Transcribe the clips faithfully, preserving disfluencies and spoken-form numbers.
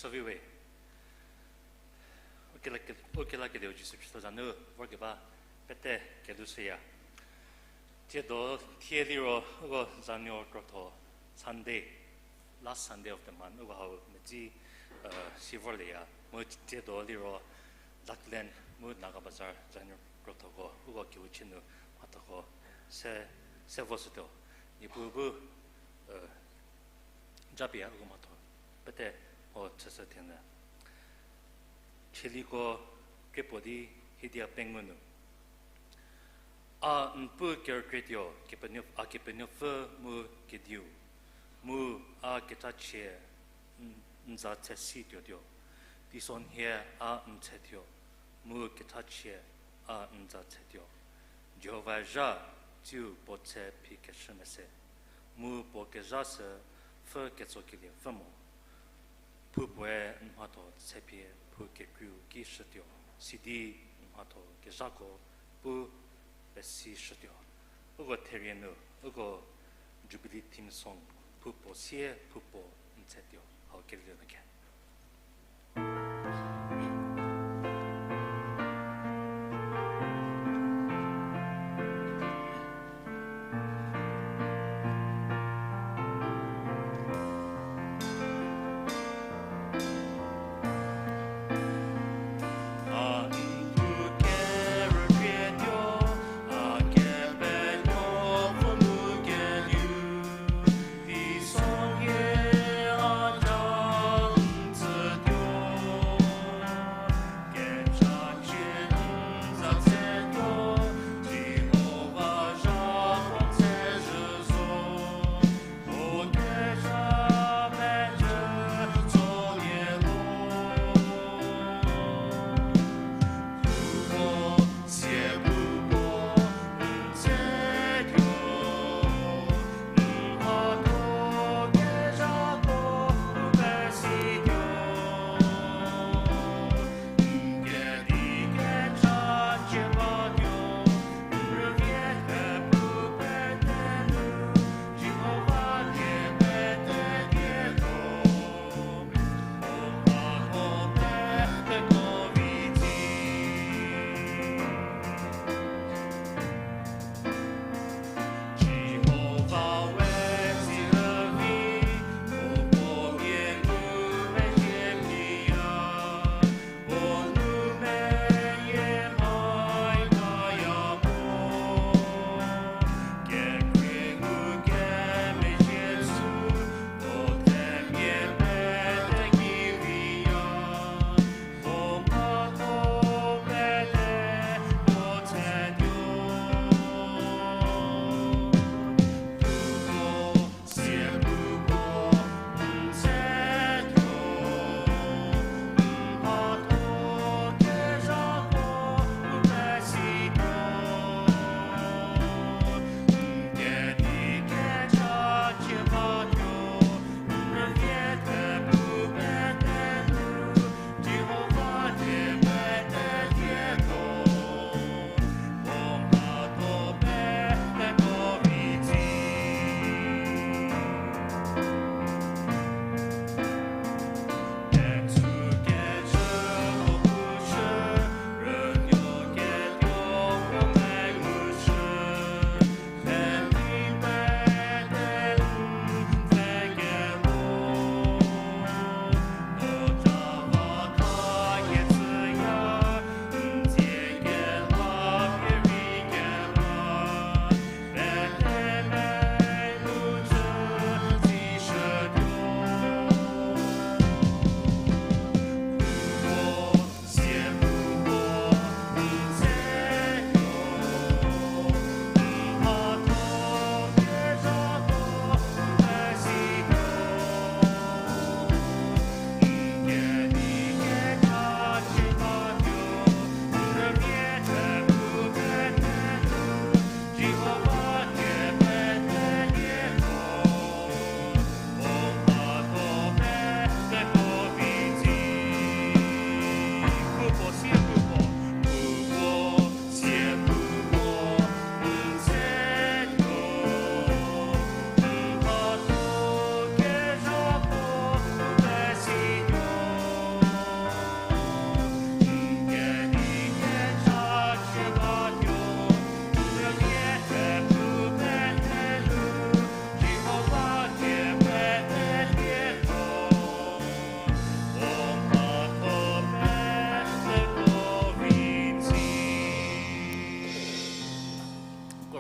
Soviwe. Ukelakelieu Jisu Khrista za nu vorkeba pete kelhou shüya. Tsiedo thie liro uko zanuo krotho Sunday, last Sunday of the month, uko hau medzi, si vorlieya. Mu tsiedo liro Laklen mu Naga Bazar zanuo krothoko uko kehouchie nu mhathoko se, se voshütuo. Niepuu bu japie uko mhatho pete ho chüshü thienyü. Chieliko krie puo di hidia pengou nu. A n pu kerükrie tuo, Kepenuo, a Kepenuopfü mu Kediu, mu a kechachie n, n za tse si tuotuo. Teisonhie a n tse tuo, mu kechachie a n za tse tuo. Jihova zha tsiu puo tse phi keshü mese, mu puo kezha sü pfü ketsokelie pfü mo. Phoupuoe n mhatho tsepie phou kekreiu ki shütuo, sidi n mhatho kezhako pu pesishütuo. Uko therie nu, uko Jubilee theme song, Phoupuo sie phoupuo n tsetuo, hau kelieu nu ke.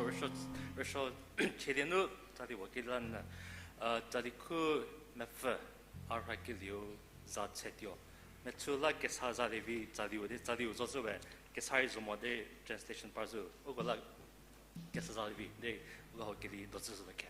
Rüsuo, rüsuo chielie nu tsali puo kela nyü, a, tsali khu mepfü, a rhakelieu za chetuo. Mechü la kesa zalie vi tsaliu de, tsaliu zo zhü we, kesa rei zo mo de translation par zhü, uko la kesa zalie vi de, uko hau keli do zhü zhü lo khe.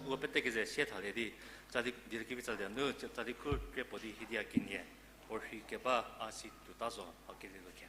Uko pete keze sie thalie di, tsali, dieliekevi tsali nu, tsali khu krie puo di hiedia kenie, o rhi keba a si tuota zo, a keli lo khe.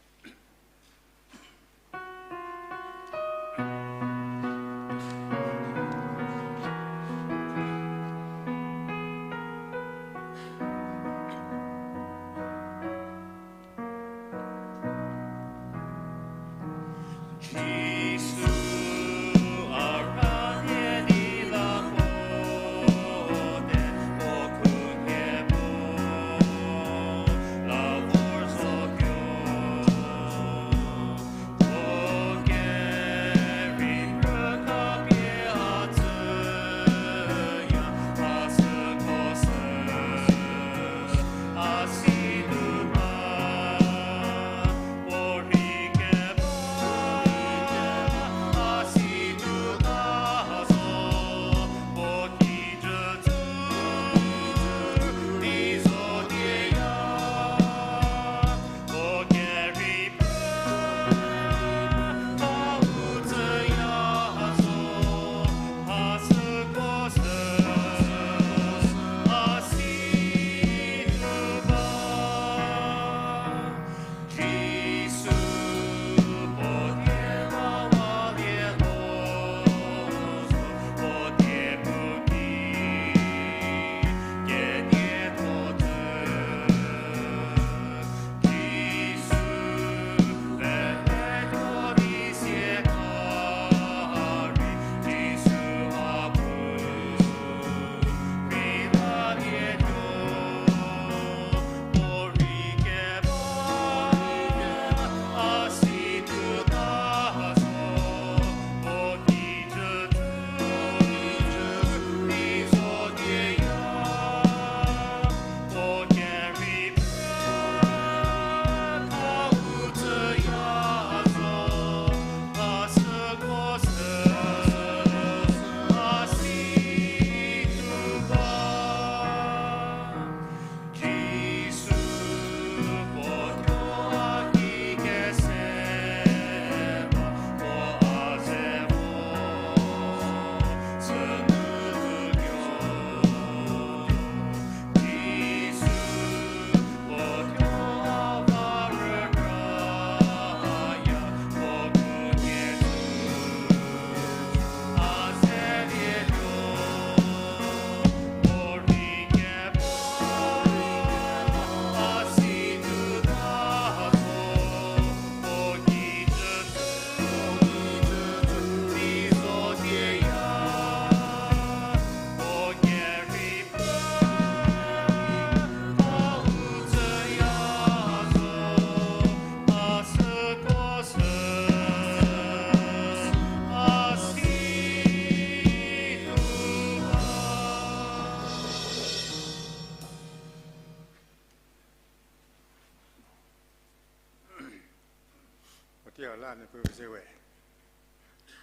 la Niepuu ze we.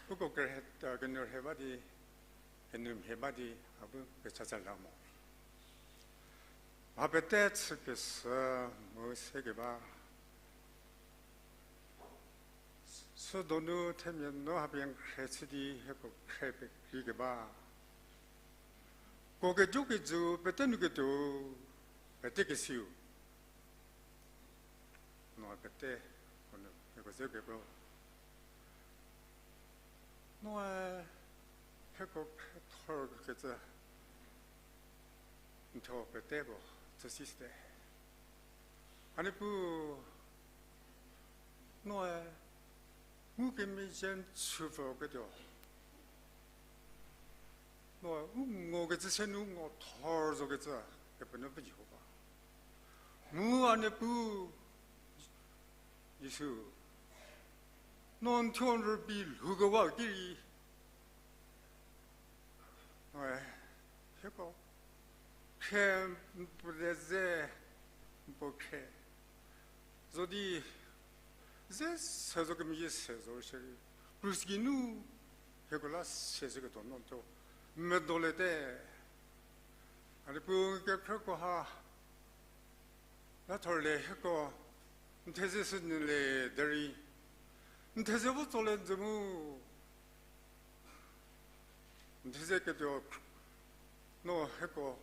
Uko kerhe, a, kenu rhe ba di, kenu mhie ba di, a bu kecha tsa la mo. Mha pete chükeshü mu se keba. Sü donu themia no ha pie n khre chü di hieko khre pekreikeba. Ko kejo kejü pete nu ketuo, pete kesiu. No pete, ko nu, hieko ze kepro. Noe, hieko khre thor kecü. N thuo peteko chüsiste. A Niepuu, noe ngukemezhie n chüpfüketuo. Noe u ngokecü se nu ngo thor zokecü, Kepenuopfü Jihova. Mu a Niepuu, Jisu, no n thuo n rübei lhoukewa ki rei, noe, hieko, khre n puo le ze, n puo khre zo di, ze se zo kemezhie se zo shierei, krus geinu, hieko la se zhüketuo no n thuo medolete. A Niepuu, n kekhrüko ha, la thor le hieko, n theze shü nyü le derei, n theze vo tso le n zü mu, n theze ketuo, no hieko,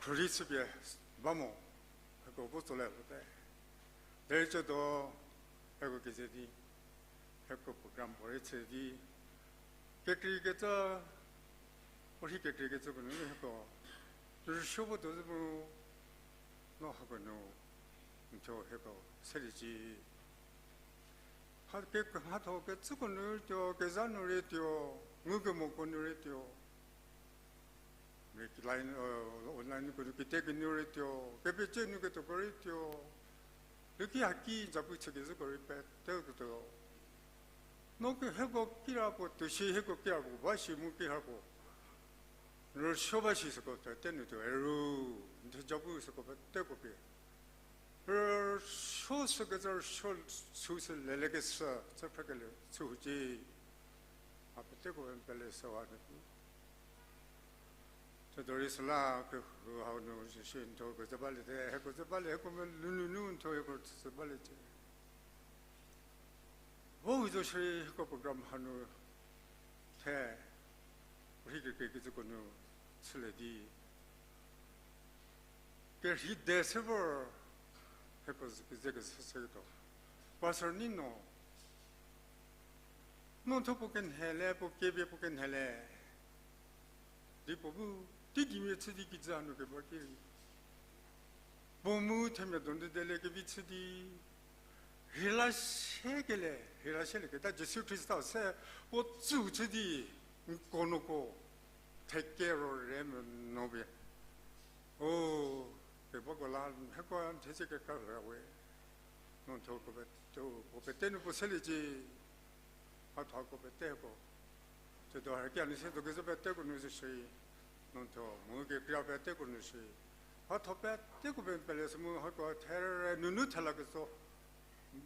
khruohi chüpie ba mo, hieko vo tso le lhote. Derei chütuo, hieko keze di, hieko program puorei chü di, kekreikecü, puorhi kekreikecüko nu hieko rüsuo vo tuo zü mu, no hako nu, n thuo hieko seliecie. Ha ke, mhatho kecüko nu rei tuo, kezha nu rei tuo, ngukemoko nu rei tuo, online, online ko nu kite kenu rei tuo, kepecie nu ketuoko rei tuo, luki haki zapu chükezhüko rei pete ketuo. No ke hieko kirapuo tuo shi, hieko kirapuo ba shi mu kirapuo rüsuo ba shi süko pete nu tuo, eru, n theja bu süko peteko pie rüsuo sükecü rüsuo süsü lelekeshü, chü phrekelie chücie. A peteko n pele süwa Niepuu. Chütuo rei süla kehou hau nu shi n thuo kecü baliete, hieko ze balie, hieko melou nunu n thuo hieko chü baliecie. Vo u zo shierei hieko program hanu the, rhi kekreikecüko nu chülie di, kerhei de se vor, hieko ze, ze kese setuo. Pastor Nino, no thuo puo kenhele, puo kepie puo kenhele di puo bu, teigei mia chü di kijü hanu keba ki rei, puo mu themia donu dele kevi chü di, rheila sekele, rheila selieketa Jisu Khrista se puo tsü chü di, n ko nuko theke ro re meno pie, o, kebako la hieko n theze kekra lhüya we. No thuo ko pe, thuo ko pete nu puo seliecie. Mhatho ko peteko, chütuo hakia nu se tuo kezhü peteko nu zo shierei, no thuo mu kekra peteko nu shierei, mhatho peteko pie n pele sü mu hako there nunu thela ketso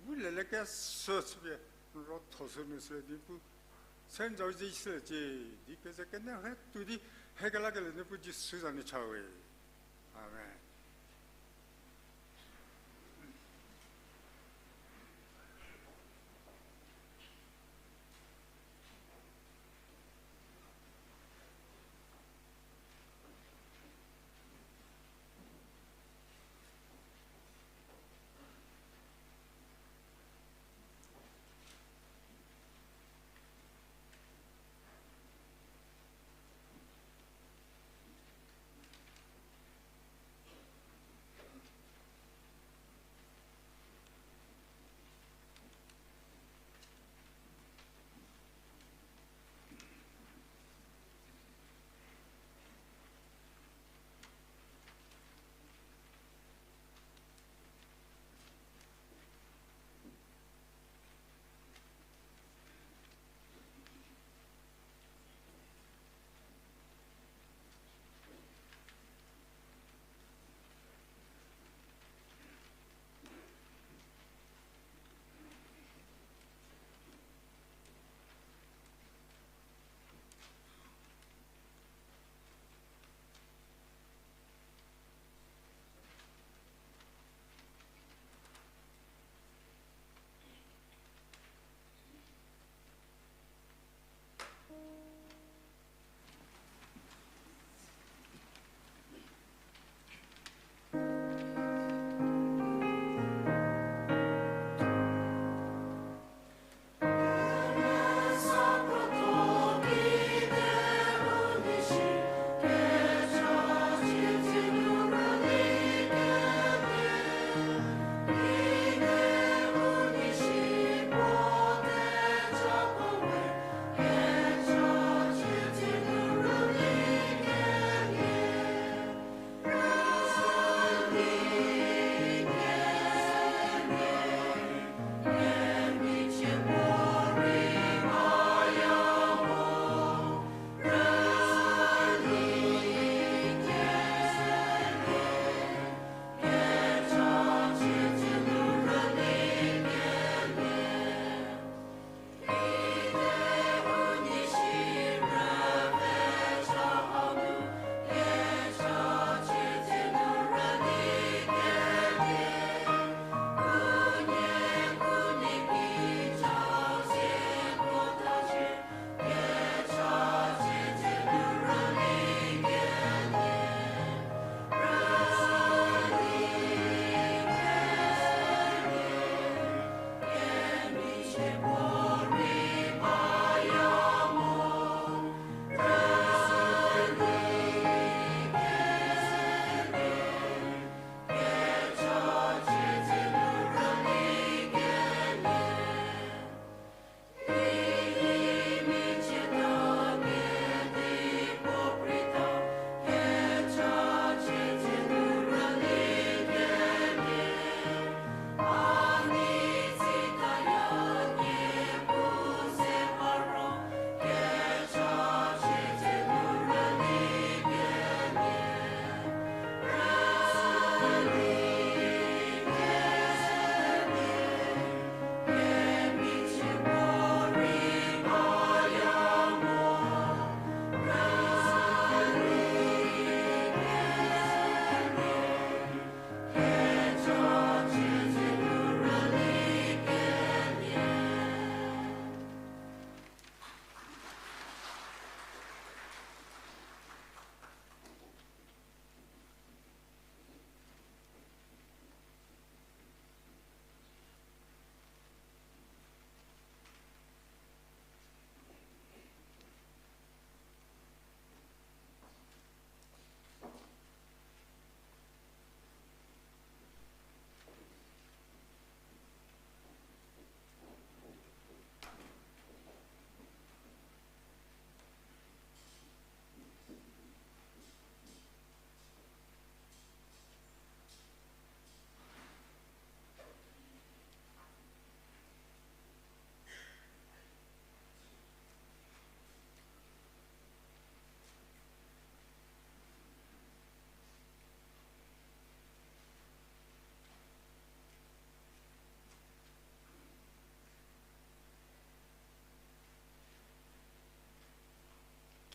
bu lelekeshü chüpie, n ruotho sü nu sü di pu, se n zau zi seliecie, di keze kene he tuo di, hekelakelie Niepuu Jisu za nu cha we. Amen.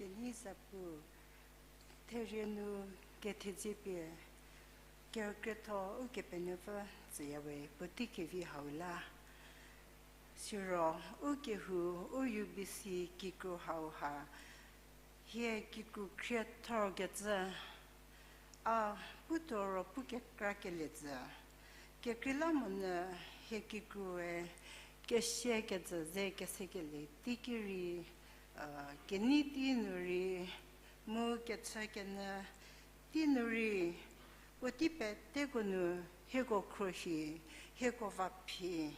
Kenei zapu, therie nu kethedze pie, kerükrietho Ukepenuopfü tsüyawe, puotei kevi hau la. Siro, u kehou, u U B C kikru hau ha, hie kikru khriethorkecü, a putuo ro pu kekra kelie tsü. Kekreilamonyü hie kikrue kesiekecü ze kesekelie teiki rei, kenei tei nu rei, mu kechükenyü tei nu rei, puotei peteko nu hieko khruohi, hieko vaphi,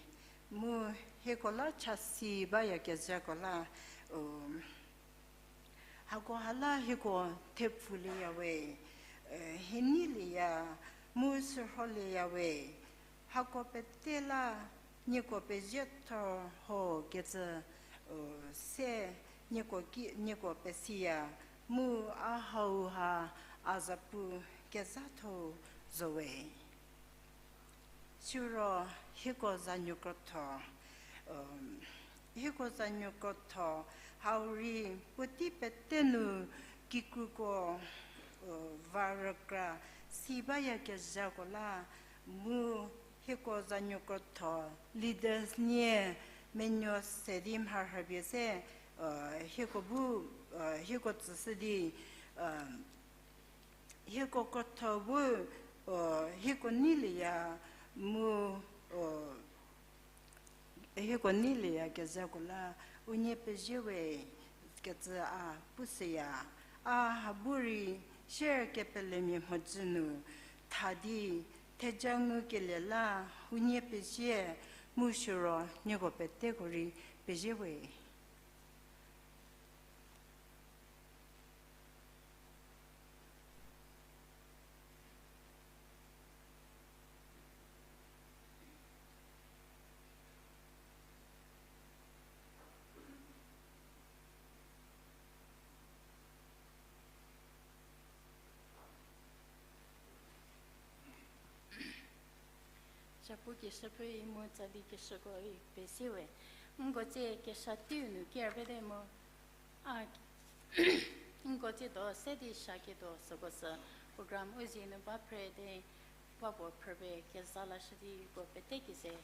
mu hieko la chasi bayakezhako la, u, hako ha la hieko thepfulieyawe, hie neilieya, mu sürholieyawe, hako pete la nieko peziethor ho kecü, u, se nieko ki, nieko pesiya, mu a hau ha a zapu kezhatho zowe. Siro hieko zanuo krotho, hieko zanuo krotho, hau rei puotei pete nu kikruko, va rükra si bayakezhako la, mu hieko zanuo krotho, leaders nie menuo se di mharhüpie se, hieko bu, hieko tsüshü di, hieko krotho bu, hieko neilieya, mu, hieko neilieyakezhako la, unie pezie we kecü a pushüya. A ha bu rei, sier kepelemia mhodzü nu tha di, theja ngukelie la, unie pezie, mu siro nieko peteko rei pezie we. Zapu keshüphrü i mu tsali keshüko i pesie we. Nko tsie kesha teiu nu ker bate mu, a, nko tsiedo se di shaketuo süko sü program u zie nu ba phre di, ba puo phrüpie keza lashü di uko pete keze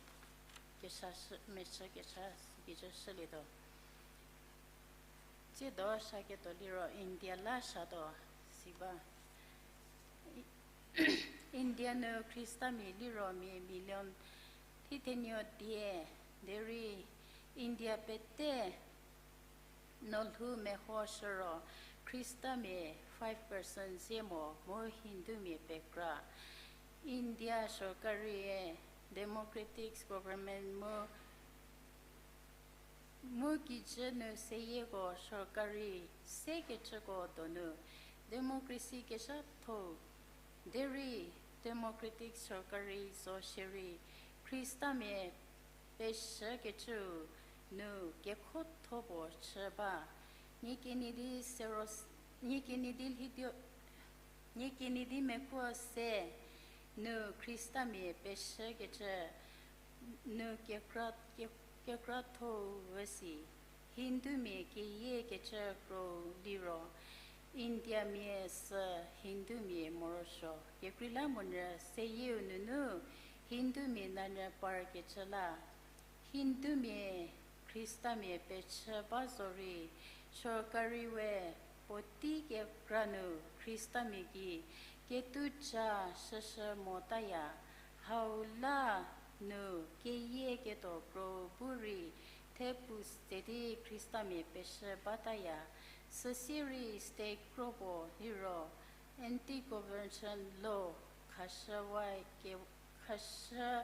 kesha mechü kesha kijü shülietuo. Tsiedo shaketuo liro India la shatuo si ba. India nu Khristamia liro mia million thithenio die, derei India pete nolhou meho shüro Khristamia five percent zie mo mu Hindumia pekra. India sorkarie democratic government mu mu kijü nu seyieko sorkari sekecüko donu democracy kezhatho-u, derei democratic sorkari zo shierei Khristamia peshükecüu nu kekhotho puo chü ba. Nikenei di seros, nikenei di lhidi, nikenei di mekuo se nu Khristamia peshükecü nu kekra, ke-, kekratho-u üsi. Hindumia keyiekecü kro liro, Indiamia sü Hindumia morosuo. Kekreilamonyü seyieu nunu Hindumia nanyü parkecü la. Hindumia Khristamia pechü ba zorei, sorkari we puotei kekra nu Khristamia gei ketuca shüshü motaya, hau la nu keyieketuo kro bu rei thepu se di Khristamia peshü bataya, süsie rei state kro puo liro anti-coercion law khashüwa ke-, khashü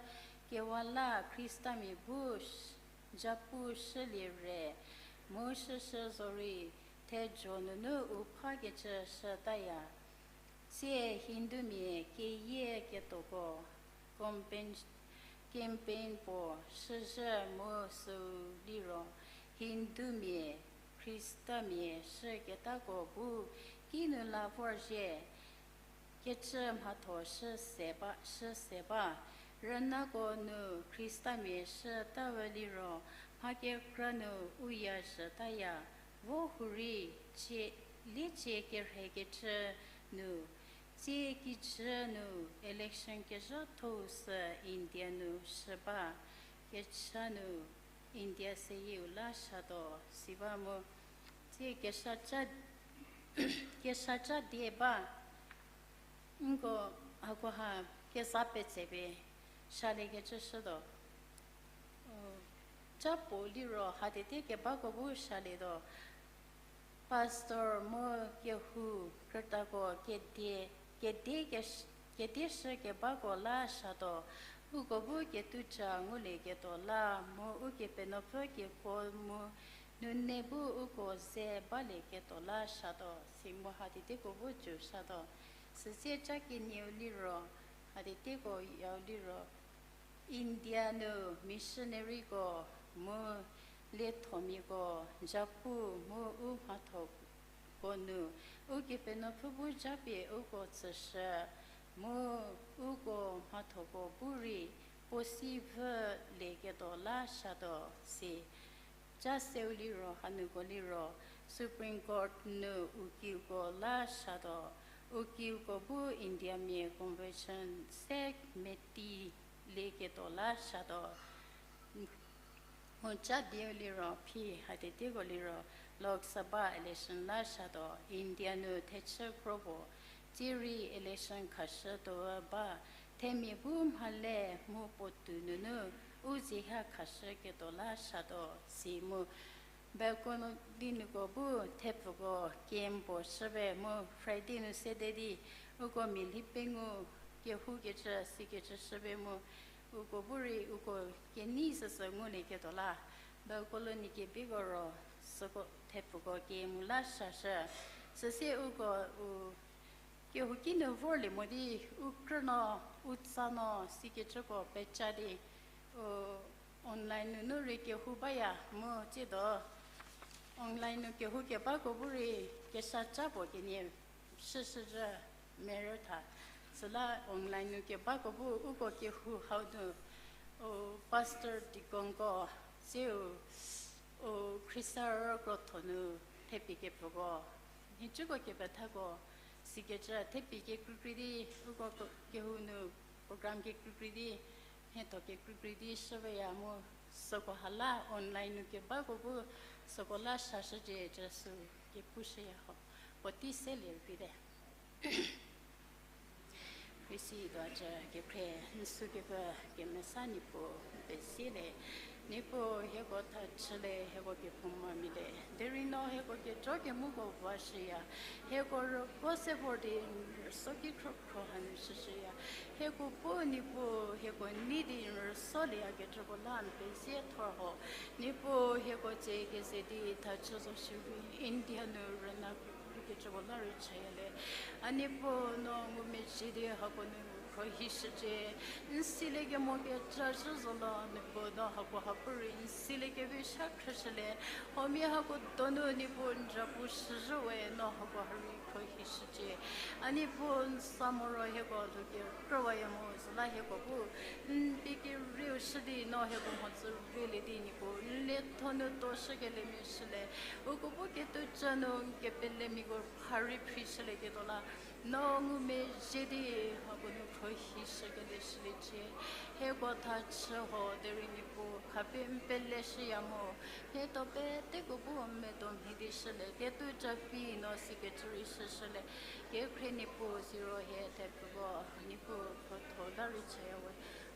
kewa la Khristamia bu sh-, japu shülie re, mu shüshü zorei thejo nunu u phakecü shütaya. Sie Hindumia keyieketuoko campaign, campaign puo shüzhü mu süu liro Hindumia, Khristamia shüketako bu kinu la vorzhie. Kecü mhatho shü se ba, shü se ba, rünako nu Khristamia shütawe liro, mha kekra nu u ya zhütaya, vo hurei Cie, liecie kerhei kecü nu, tsie kijü nu election kezhatho-u sü India nu shü ba, kecha nu India seyieu la shatuo, si ba mu, tsie keshaca, keshaca die ba, nko hakoha keza petsepie shaliekecü shütuo. Ca puo liro hatete kebako bu shalietuo. Pastor mu kehou krütako kedie, kedie kesh-, kedie shü kebako la shatuo. Uko bu ketuca ngulieketuo la mu Ukepenuopfü kekuo mu nune bu uko ze balieketuo la shatuo. Si mu hatete puo bu cü shatuo. Süsie ca kenieu liro, hateteko yau liro, India nu missionaryko mu liethomiako, japu mu u mhathoko nu, Ukepenuopfü bu japie uko tsüshü, mu uko mhathoko bu rei puo si vülieketuo la shatuo si. Ca seu liro, hanuko liro, Supreme Court nu ukiuko la shatuo, ukiuko bu Indiamia convention se meti lieketuo la shatuo. Mu ca dieu liro phi hateteko liro Lok Sabha election la shatuo, India nu thechü kro puo, tsierei election khashütuo ba, themia bu mhale mu puotou nunu u zehie khashüketuo la shatuo si mu. Balcony nuko bu thepfuko camp puo shüpie mu Friday nu Saturday di uko mia lhi pengou kehoukecü sikecü shüpie mu uko bu rei uko kenei süsü ngulieketuo la. Balcony kebiko ro süko thepfuko camp la shashü. Süsie uko u kehouki nu vorlie mo di u krü no, u tsa no, sikecüko peca di, u online nunu rei kehou baya mu tsiedo online nu kehoukebako bu rei keshaca puo kenie shüshüzhü merü tha. Süla online nu kebako bu uko kehou hau nu, u pastor deaconko, siu u Khrista rükrotho nu thepie kepfüko, nhicuko kepethako, sikecü thepie kekreikrei di, uko kehou nu program kekreikrei di, nhietho kekreikrei di shüweya mu, süko ha la online nu kebako bu, süko la shashücie cü sü kepushüya ho. Puotei selie rei te. Risi tuocü kekhrie, n sü kepfü kemesa Niepuu, n pezie le, Niepuu hieko thachülie, hieko kephoumamia le, derei no hieko kejo kemuko vashüya, hieko rüko se vor di n rüso ki khrokhro hanu shüshüya, hieko bu Niepuu hieko nei di n rüsolieya kecüko la n pezie thor ho. Niepuu hieko tsie keze di thachü zo shierei India nu rüna kekreikecüko la rei chaya le. A Niepuu no ngumezhie di hako nu khrohishücie. N silie kemo kecü zhü zo lo Niepuu no hako hapfü rei n silie kevi sha khrüshülie. Huomia hako donu Niepuu n zapu shüzhü we no hako ha rei khrohishücie. A Niepuu n sa moro hieko lhou kekrüwaya mu süla hieko bu n pie kerieu shü di no hieko mhodzü rielie di Niepuu n lietho nu tuoshükeliemia shülie. Uko bu ketuocü nu n kepelemiako ha rei phrishülieketuo la no ngumezhie di hako nu khrohishükelie shüliecie. Hieko thachü ho derei Niepuu khapie n peleshüya mu, mhietuo peteko bu medo mhie di shülie, ketuocü pie no sikecü rei shüshülie. Kekhrie Niepuu siro hie thepfuko Niepuu krotho la rei chaya we.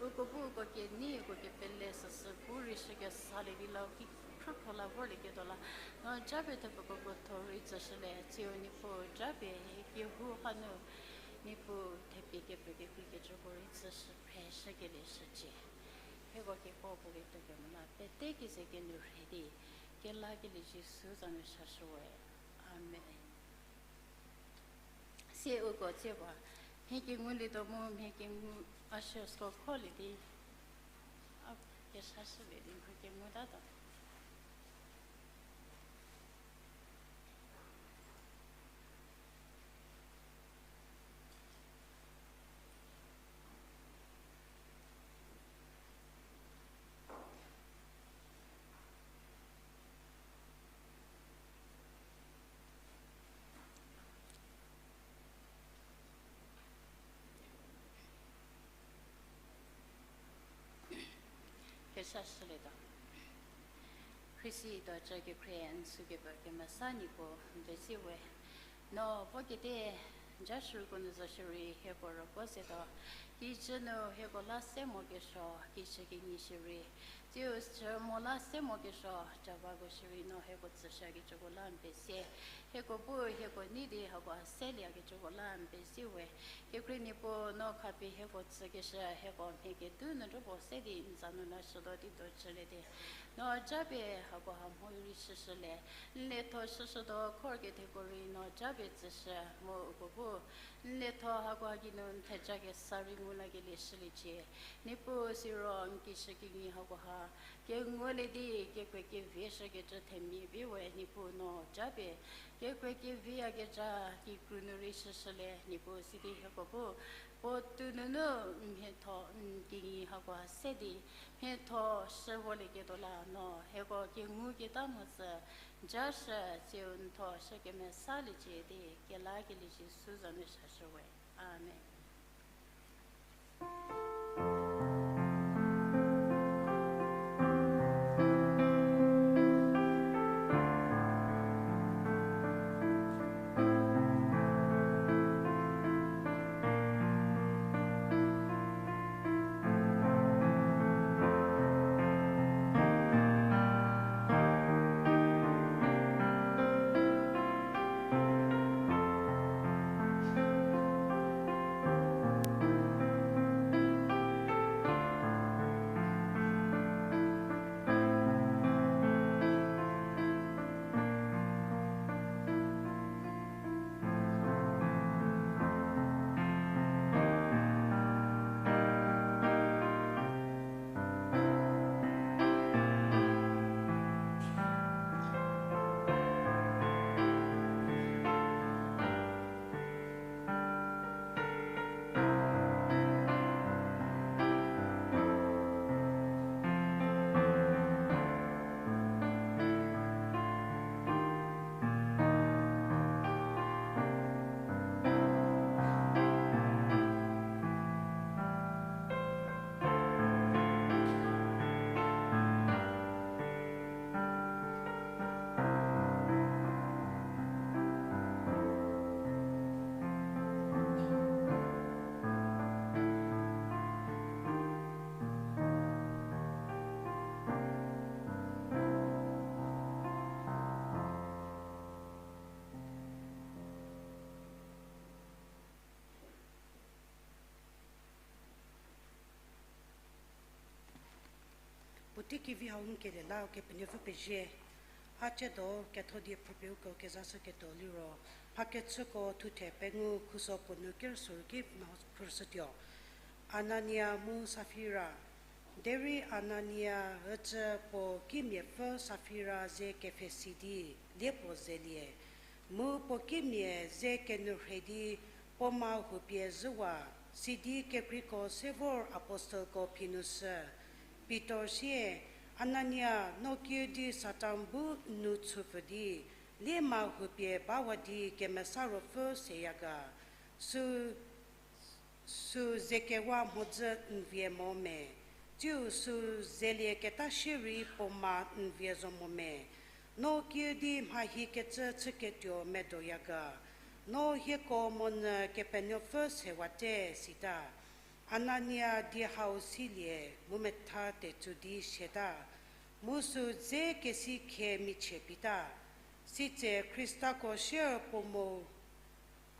Uko bu uko kenei uko kepele süsü bu rei shükesalie di la ki khrokhro la vorlieketuo la no japie thepfuko krotho rei tsüshülie. Tsiu Niepuu japie hie kehou hanu Niepuu thepie kepfü kekreikecüko rei tsüshü phreshükelie shücie. Hieko keko puo ketuo kemo la pete keze kenu rhei di kelakelie Jisu za nu shashü we. Amen. Sie uko tsiewa mhie kengulietuo mu mhie kengu ushersko kholie di a keshashülie di n kengutatuo. Sashülietuo. Khrista do cü kekhrie n sü kepfü kemesa Niepuu n pezie we. No vo kete ja shürüko nu zo shierei hieko rüko zetuo. Kijü nu hieko la se mo kesuo, kijü kenyi shierei, tsiu sü mo la se mo kesuo, cavako shierei no hieko tsüshükecüko la n pezie. Hieko bu hieko nei di hako seliekecüko la n pezie we. Kekhrie Niepuu no khapie hieko tsükeshü, hieko mhie kedu nu rübo se di n za nu la shütuo di do chülie di, no japie hakoha mho rei shüshülie. N lietho shüshütuo khor ketheko rei no japie tsüshü mu uko bu n lietho hakoha geinu n theja kesa rei ngu lakelie shüliecie. Niepuu siro n kishükinyi hakoha kengulie di kekre kevieshükecü themia vi we Niepuu no japie kekre keviyakezha kikru nu rei shüshülie Niepuu sidi hieko bu puotou nunu mhietho n kinyi hakoha se di mhietho shü volieketuo la no hieko kenguketa mhodzü jashü tsiu n tho shü kemesaliecie di kelakelie Jisu za nu sashü we. Amen. Puotei kevi hau n kelie la Ukepenuopfü pezie. A ciedo ketho die phrüpie uko kezashüketuo liro, mhakechüko thuthe pengou khuso puo nu kerüsuo ki no phrüshütuo. Anania mu Safira. Derei Anania ücü puo kimiapfü Safira ze kepfhesi di lie puo zelie. Mu puo kimia ze kenou rhei di puo ma houpie zhüwa, sidi kekreiko se vor apostelko phi nu shü. Pitor sie, Anania, no kiüdi Satan bu n nou chupfü di, lie ma houpie bawa di Kemesa Ruopfü seya ga? Sü Sü zekewa mhodzü n vie mo me, tsiu sü zelieketa shierei puo ma n vie zo mo me? No kiüdi mha hiekecü chüketuo medoya ga? No hieko monyü Kepenuopfü sewate, sita. Anania die hau silie mu metha tetsu di siata, mu sü dze kesi khie michie pita. Sitse Khristako sier puo mo,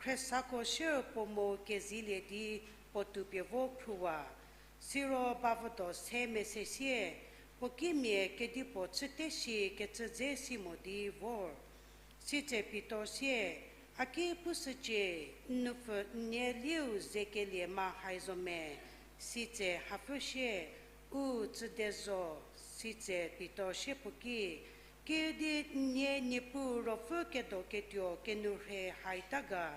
Khriesako sier puo mo kezilie di puo toupie vo khruwa. Siro bavüdo se mese sie, puo kimia kedipuo chüte shi kecü dze si mo di vor. Sitse Pitor sie, A ki pushücie, n nupfü n nie lieu ze kelie ma hai zo me? Sitse hapfü sie, U tsüde zo. Sitse Pitor sie puo ki, Kiüdi n nie Niepuu Ruopfü kedo ketuo kenou rhe haita ga?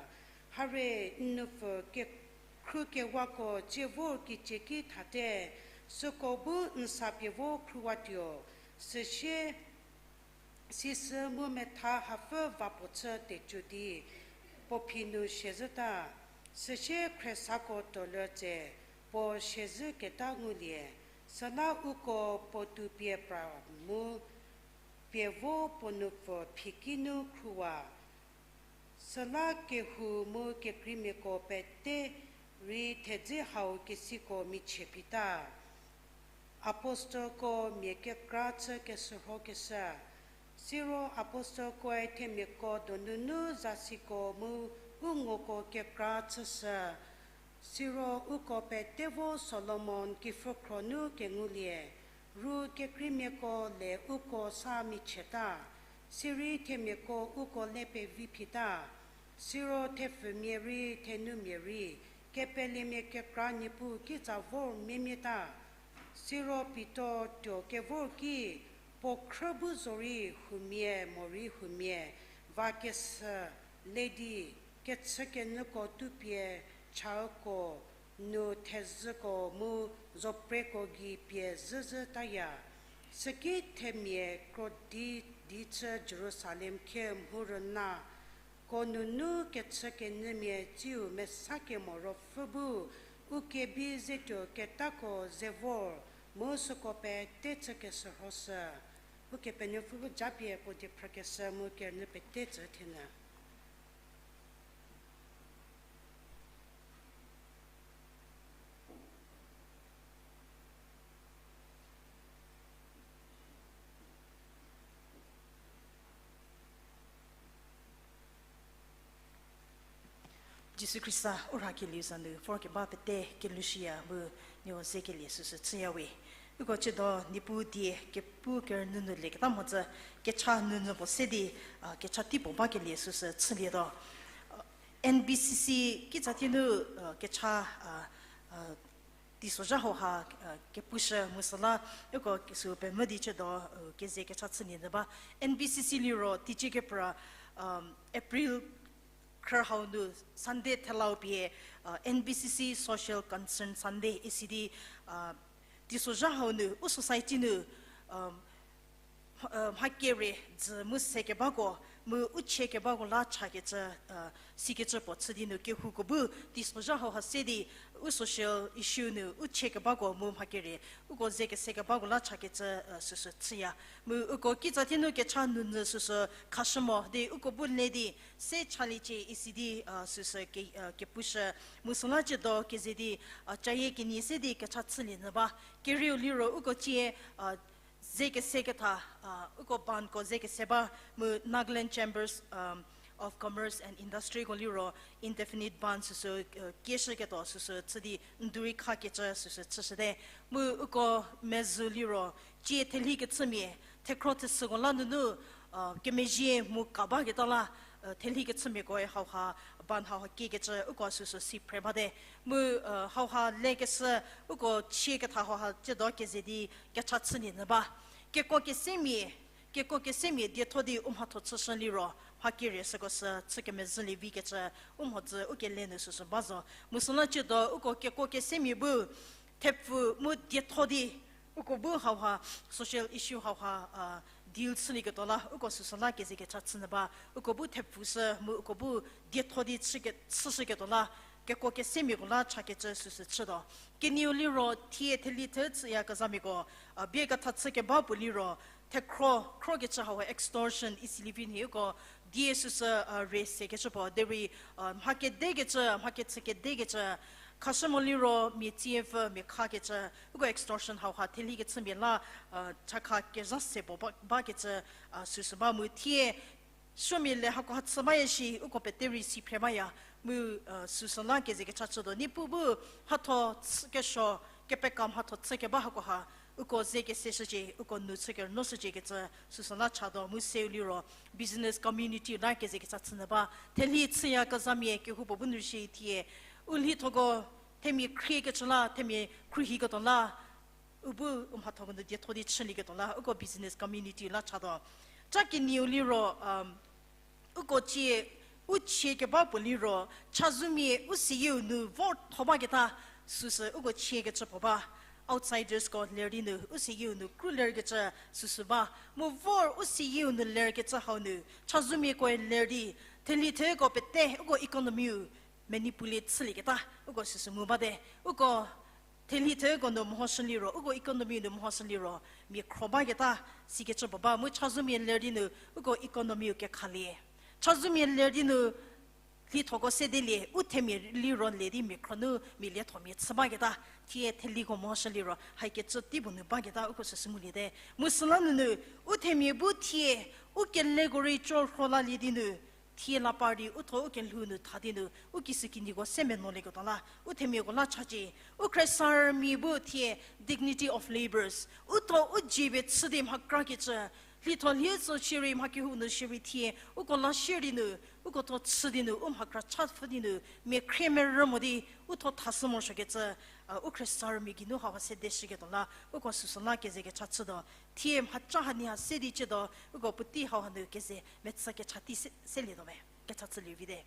Harie n nupfü kekhrükewako cie vor kicie ki thate, süko bu n sa pie vo khruwatuo. Süsie, sisü mu metha hapfü va puo chü tecu di puo phi nu siezhüta. Süsie Khriesako tuolü tse puo siezhüketa ngulie. Süla uko puotou pie pra mu pie vo puo nupfü phiki nu khruwa. Süla kehou mu kekreimiako pete rei thedze hau kesiko michie pita. Apostelko mia kekra chü keshürhokeshü. Siro apostelkoe themiako donunu zasiko mu u ngoko kekra chüshü. Siro uko pete vo Solomon kepfhükhro nu kengulie, ru kekreimiako le uko sa michieta, sirei themiako uko le pevi phita, siro thepfumia rei thenumia rei, kepelemia kekra Niepuu kitsa vor miemieta. Siro Pitor tuo kevor ki, puo khrü bu zorei humia morei humia, va kesü, le di, kechükenyüko tupie, chauko, nu thezhüko mu zopreko gei pie zhüzhütaya. Süki themia krodi di chü Jerusalem khie mhurüna, ko nunu kechükenyümia tsiu mesa kemo ruopfü bu, u kebi zetuo ketako ze vor, mu süko pete chü keshürhoshü. Ukepenuopfü bu japie puo die phrükeshü mu kerünyü pete tsü thienyü. Jisu Khrista u rhakelieu za nu vorkeba pete kelushüya mu nieko zekelie süsü chüyawe. Uko chüdo Niepuu die kepu kerünyü nu lieketa mhodzü kecha nunyü puo se di, a, kecha tei puo bakelie süsü chülietuo. A, N B C C kitsa thie nu, a, kecha, a, a, teisozha hauha, a, kepushü mu süla, uko süu pemvü di chüdo, a, keze kecha chülie nyü ba. N B C C liro teicie kepra, um, April khrü hau nu Sunday thelau pie, a, N B C C Social Concern Sunday isi di, a, teisozha hau nu u society nu, um, mha-, e, mha kere dzü mu se kebako, mu u chie kebako la chakecü, e, sikecü puo chü di nu kehouko bu teisozha hauha se di u social issue nu u chie kebako mu mha kere uko ze kese kebako la chakecü, e, süsü chüya. Mu uko kitsa thie nu kecha nunyü süsü khashü mo di uko bu le di se chaliecie isi di, e, süsü ke-, e, kepushü. Mu süla chüdo keze di, e, cayie kenie se di kecha chülie nyü ba. Kerieu liro uko cie, e, ze kese ketha, a, uko bandko ze kese ba mu Nagaland Chambers, um, of Commerce and Industryko liro indefinite ban süsü, e, kieshüketuo süsü chü di ndurei khakecü süsü chüshüte. Mu uko mezhü liro cie thelhi kechümia, thekhro thesüko la nunu, a, kemezhie mu ka baketa la, e, thelhi kechümiakoe hauha, ban hauha kiekecü uko süsü si phre bate. Mu, e, hauha lekeshü uko chie ketha hauha chüdo keze di kecha chülie nyü ba. Kekuo kesemia, kekuo kesemia dietho di u mhatho chüshü liro, mha kere süko sü chü kemezhülie vikecü u mhodzü u kele nu süsü ba zo. Mu süla chüdo uko kekuo kesemia bu thepfu mu dietho di uko bu hauha social issue hauha, a, deal chülieketuo la uko süsü la keze kecha chü nyü ba, uko bu thepfu sü mu uko bu dietho di chüke-, chüshüketuo la kekuo kesemiako la chakecü süsü chütuo. Kenieu liro thie theli thü chüyakezhamiako, a, bie ketha chü keba puo liro, thekhro, khrokecü hauha extortion isilie vi nhie uko die süsü, a, re sekecü puo derei, a, mha kedekecü, mha kechü kedekecü, khashü mo liro mia tsiepfü mia khakecü, uko extortion hauha theli kechümia la, a, chakha kezha se puo ba, bakecü, a, süsü ba mu thie suomia le hakoha chü baya shi uko pete rei si phre baya mu, a, süsü la keze kecha chütuo. Niepuu bu mhatho chü kesuo, kepeka mhatho chü keba hakoha uko ze kese shücie, uko nu chü kerünyü shücie kecü süsü la chatuo mu seu liro business community la keze kecha chü nyü ba. Theli chüyakezhamia kehoupuo bu nu shi thie u lhithoko themia khriekecü la, themia khruohiketuo la, u bu u mhathoko nu dietho di chülieketuo la uko business community la chatuo. Ca kenieu liro, um, uko cie, u chie keba puo liro, chazomia u siyieu nu vor tho baketa süsü uko chiekecü puo ba. Outsidersko ler di nu u siyieu nu kru lerkecü süsü ba. Mu vor u siyieu nu lerkecü hau nu chazomiakoe ler di, theli theko pete uko economyu manipulate chülieketa uko süsü ngu bate. Uko Thelhi theko nu mehoshü liro, uko economy nu mehoshü liro, mia khro baketa, sikecü puo ba, mu chazou mia ler di nu, uko economy-u kekhalie. Chazou mia ler di nu, lhithoko sedelie, u themia liro le di mia khro nu, mia lietho mia chü baketa, thie theliko mehoshü liro, haikecü tei puo nu baketa, uko süsü nguliete. Mu süla nunu, u themia bu thie, u keleko rei co rho lalie di nu, thie la par di, u tho u kelhou nu tha di nu, u kisükinyiko se menolieketuo la, u themiako la chacie, u khriesarümia bu thie dignity of labours, u tho u dzie pie chü di mha krakecü, lhitho lhie zo shierei mha kehou nu shierei thie, uko la shie di nu, uko tho chü di nu, u mha kra cha pfü di nu, mia khrie merü mo di, u tho thashü morosuokecü, u khriesarümia geinu hauha sedeshüketuo la, uko süsü la keze kecha chütuo, thie mhaca hanie ha se di chütuo, uko puotei hauha nu keze mechü kecha tei se, selietuo me, kecha chülie vite.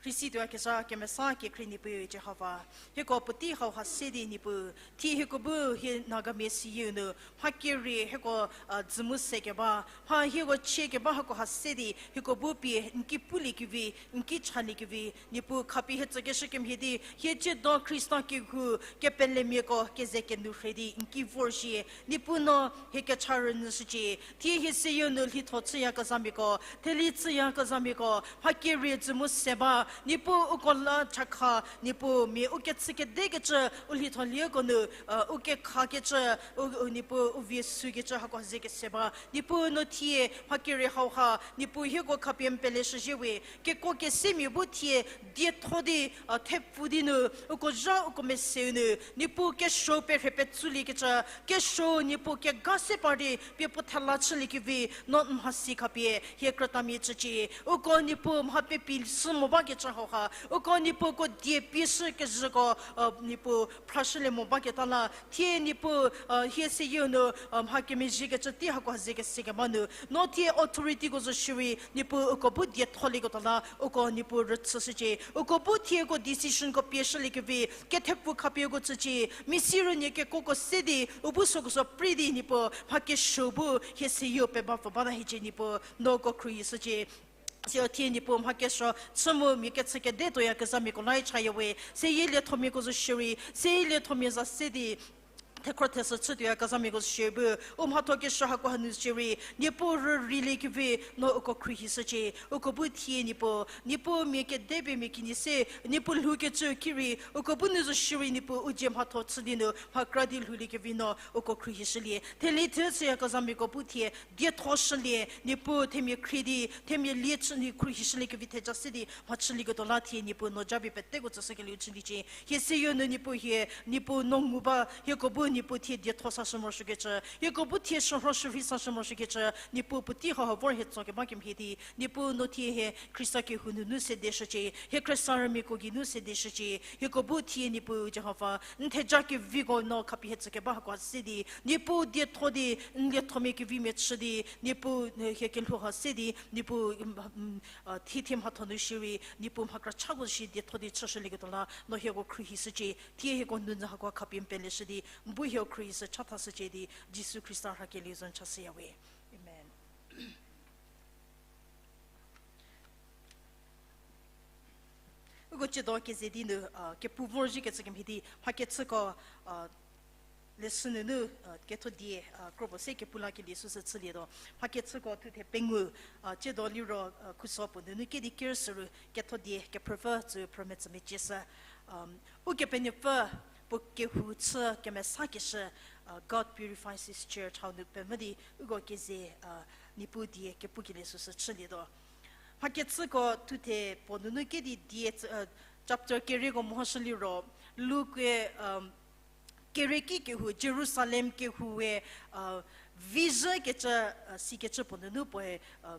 Rhei si tuoyakezha kemesa kekhrie Niepuu Jihova, hieko puotei hauha se di Niepuu, thie hieko bu hie Nagamia siyieu nu, mha kerie hieko, a, dzü mu se keba, mha hieko chie keba hako ha se di, hieko bu pie n ki puliekevi, n ki chaliekevi, Niepuu khapie hie tsükeshü kemhie di, hie tsiedo Khrista kehou, kepelemiako, keze kenu rhei di, n ki vor shie, Niepuu no, hie kecha rünyüshücie, thie hie siyieu nu lhitho chüyakezhamiako, theli chüyakezhamiako, mha kerie dzü mu se ba, Niepuu uko la chakha, Niepuu mia u kechü kedekecü, u lhitho lieko nu, u kekhakecü, u, u Niepuu u vie sükecü hako ze kese ba, Niepuu no thie, mha kerie hauha, Niepuu hieko khapie n peleshüzhie we, kekuo kesemia bu thie, dietho di, a, thepfu di nu, uko zha uko meseu nu, Niepuu kesuo perhe petsuliekecü, kesuo Niepuu kega se par di, pie puo thela chüliekevi, no n mhasi khapie, hie krütamia chücie, uko Niepuu mha pepie sü mo bakecü hauha, uko Niepuu ko die pie shü kezhüko, a, Niepuu phrashülie mo baketa la, thie Niepuu, a, hie siyieu nu, a, mha kemezhiekecü tei hako ze kese keba nu, no thie authorityko zo shierei, Niepuu uko bu dietholieketuo la, uko Niepuu rüchüshücie, uko bu thieko decisionko pieshüliekevi, kethepfu khapie uko tsücie, misi rünyü kekuoko se di, u bu süko sü prei di Niepuu, mha kesuo bu, hie siyieu pebapfü bata hiecie Niepuu, no uko khruohishücie. Siro thie Niepuu mha kesuo, chü mu mia kechü kede tuoyakezhamiako la chaya we, seyie liethomiako zo shierei, seyie liethomia za se di, thekhro thesü chü tuoyakezhamiako zo shierei bu, u mhatho kesuo hako hanu shierei, Niepuu rüreiliekevi, no uko khruohishücie, uko bu thie Niepuu, Niepuu mia kede pie mia kinyi se, Niepuu lhoukecü ki rei, uko bu nu zo shierei Niepuu u dzie mhatho chü di nu, mha kra di lhouliekevi no, uko khruohishülie, theli thie chüyakezhamiako bu thie, diethoshülie, Niepuu themia khrie di, themia lie chü di khruohishüliekevi theja se di, mhachülieketuo la thie Niepuu no japie peteko tsüshükelieu chüliecie. Hie siyieu nu Niepuu hie, Niepuu no ngu ba, hieko bu Niepuu thie dietho sashü morosuokecü, hieko bu thie shürho shürhei sashü morosuokecü, Niepuu puotei hauha vor hie tso keba kemhie di, Niepuu no thie hie Khrista kehou nunu sedeshücie, hie khriesarümiako geinu sedeshücie, hieko bu thie Niepuu Jihova, n theja keviko no khapie hie tsü keba hako se di, Niepuu dietho di, n liethomia kevimia chü di, Niepuu, hie kelhou ha se di, Niepuu, thie thie mhatho nu shierei, Niepuu mha kra chako shi dietho di chüshülieketuo la, no hieko khruohishücie, thie hieko nunyü hako khapie n peleshü di, n bu hieko khruohishü chathashücie di, Jisu Khrista rhakelieu zo n chashüya we. Amen. Uko tsiedo keze di nu, a, kepu vorzhie kecü kemhie di, mhakechüko, a, lesson nunu, a, ketho die, a, kropuo se kepu lakelie süsü chülietuo. Mhakechüko thuthe pengou, a, tsiedo liro, a, khuso puo nunu kedi ker süru ketho die kephrüpfü tsü phrümetsü mecieshü. Um, Ukepenuopfü puo kehou chü kemesakeshü, a, God purifies his church hau nu pemvü di uko keze, a, Niepuu die kepukelie süsü chülietuo. Mhakechüko thuthe puo nunu kedi die, a, chapter kerieko mehoshü liro, Luke, um, kerieki kehou, Jerusalem kehou we, a, vizhükecü, a, sikecü puo nunu puoe, a,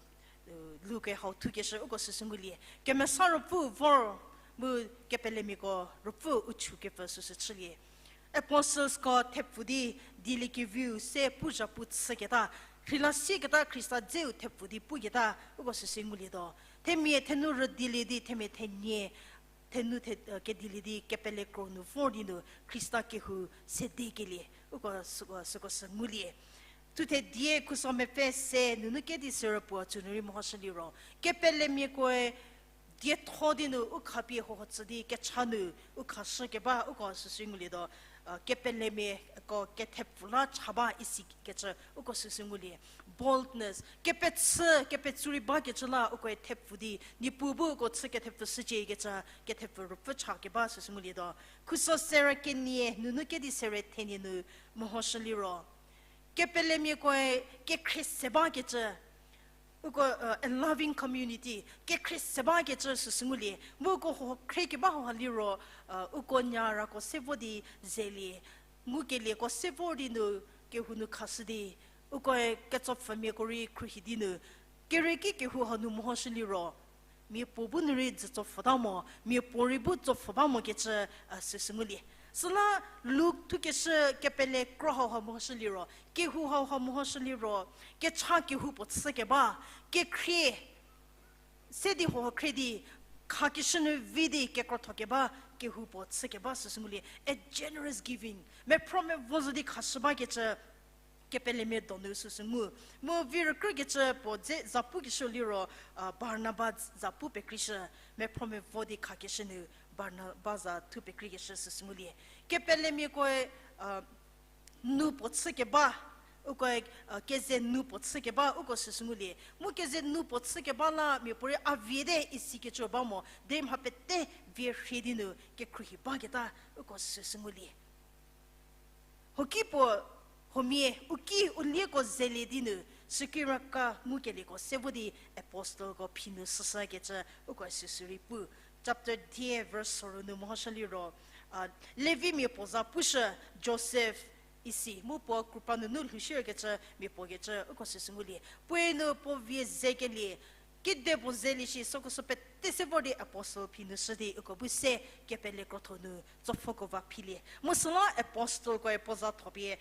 Luke hau thukeshü uko süsü ngulie. Kemesa Ruopfü vor mu kepelemiako Ruopfü u chükepfü süsü chülie. Apostlesko thepfu di dieliekeviu se pu zhapu chüketa, rheilasieketa Khrista dzeu thepfu di puketa uko süsü ngulietuo. Themia thenu rüdielie di themia thenie thenu the, a, kedielie di kepele kro nu vor di nu Khrista kehou sedekelie uko süko, süko sü ngulie. Thuthe die khuso mepfü se nunu kedi serü puo tsünu rei mehoshü liro, kepelemiakoe dietho di nu u khapie huoho tsü di kecha nu u khashü keba uko süsü ngulietuo, kepelemia ko kethepfu la cha ba isikecü uko süsü ngulie. Boldness, kepechü, kepetsu rei bakecü la ukoe thepfu di, Niepuu bu uko chü kethepfu shücie ikecü, kethepfu rüpfü cha keba süsü ngulietuo. Khuso serü kenie nunu kedi serü thenie nu mehoshü liro, kepelemiakoe kekhrie se bakecü, uko, a loving community, kekhrie se bakecü süsü ngulie. Mu uko huo khrie keba hauha liro, uko nyarako se vo di zelie, ngukelieko se vor di nu kehou nu khashü di, ukoe ketsopfhümiako rei khruohi di nu, kerieki kehou hau nu mehoshü liro, miapuo bu nu rei dzü tsopfhüta mo, miapuorei bu tsopfhü ba mokecü, süsü ngulie. Süla Luk thukeshü kepele kro hauha mehoshü liro, kehou hauha mehoshü liro, kecha kehou puo chü keba, kekhrie se di huo khrie di, khakeshü nu vi di kekrotho keba, kehou puo chü keba süsü ngulie. A generous giving, mephro mevo zo di khashü bakecü, kepelemia donu süsü ngu. Mu vi rükrükecü puo dze zapukeshü liro, Barnaba zapu pekreishü, mephro mevo di khakeshü nu Barnaba za thu pekreikeshü süsü ngulie. Kepelemiakoe nu puo chü keba, ukoe keze nu puo chü keba uko süsü ngulie. Mu keze nu puo chü keba la miapuorei a vie te isikecü ba mo, derei mha pete vie rhie di nu kekhruohi baketa uko süsü ngulie. Huoki puo, huomia, u ki u lieko zelie di nu, süki raka ngukelieko se vo di apostleko phi nu süshükecü uko süsü rei pu. Chapter die verse soru nu mehoshü liro, Levimia puo za pushü, Josef isi, mu puo krupa nunu lhoushierkecü mia puo kecü uko süsü ngulie. Puoe nu puo vie zekelie, kedipuo zelie shi süko sü pete se vor di apostle phi nu shü di uko bu se kepele krotho nu tsopfhüko va philie. Mu süla apostleko puo za thopie,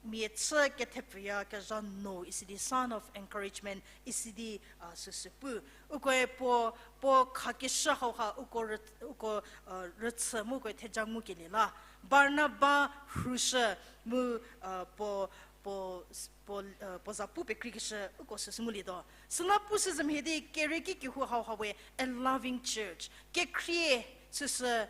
mia chü kethepfüya kezha no isi di son of encouragement isi di, süsü pu. Ukoe puo, puo khakeshü hauha uko rü-, uko, rüchü mu ukoe theja ngukelie la. Barnaba rhushü mu, puo, puo, puo, puo za pu pekreikeshü uko süsü ngulietuo. Süla pushü zümhie di kerieki kehou hauha we a loving church. Kekhrie, süsü,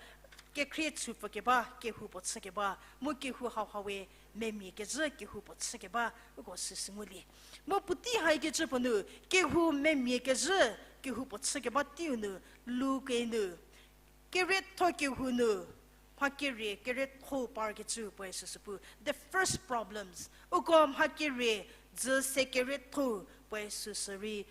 kekhrie chüpfü keba kehou puo chü keba, mu kehou hauha we memia kezhü kehou puo chü keba uko süsü ngulie. Mu puotei haikecü puo nu, kehou memia kezhü kehou puo chü keba teiu nu, Luke nu, kerietho kehou nu, mha kerie kerietho parkecü puoe süsü pu. The first problems. Uko mha kerie dzü se kerietho puoe süsü rei,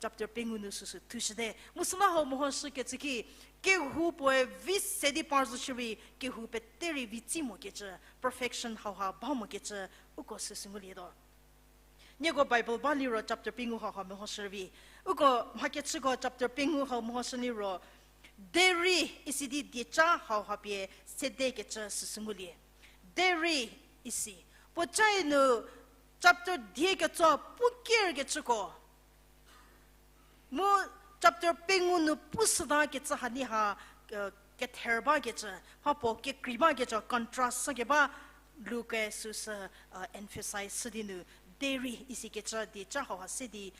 chapter pengou nu süsü thushüte. Mu süla hau mehoshükecü ki, kehou puoe vi se di par zo shierei, kehou pete rei vi tsi mokecü, perfection hauha ba mokecü, uko süsü ngulietuo. Nieko Bible ba liro chapter pengou hauha mehoshü rei. Uko mhakechüko chapter pengou hau mehoshü liro, derei isi di dieca hauha pie sedekecü süsü ngulie. Derei isi. Puocae nu chapter die ketso pu kerkecüko. Mu chapter pengou nu pushüta kecü hanie ha, kether bakecü, mhapuo kekrei bakecü contrast shükeba Luke süsü, emphasize shü di nu, derei isikecü dieca hauha se di,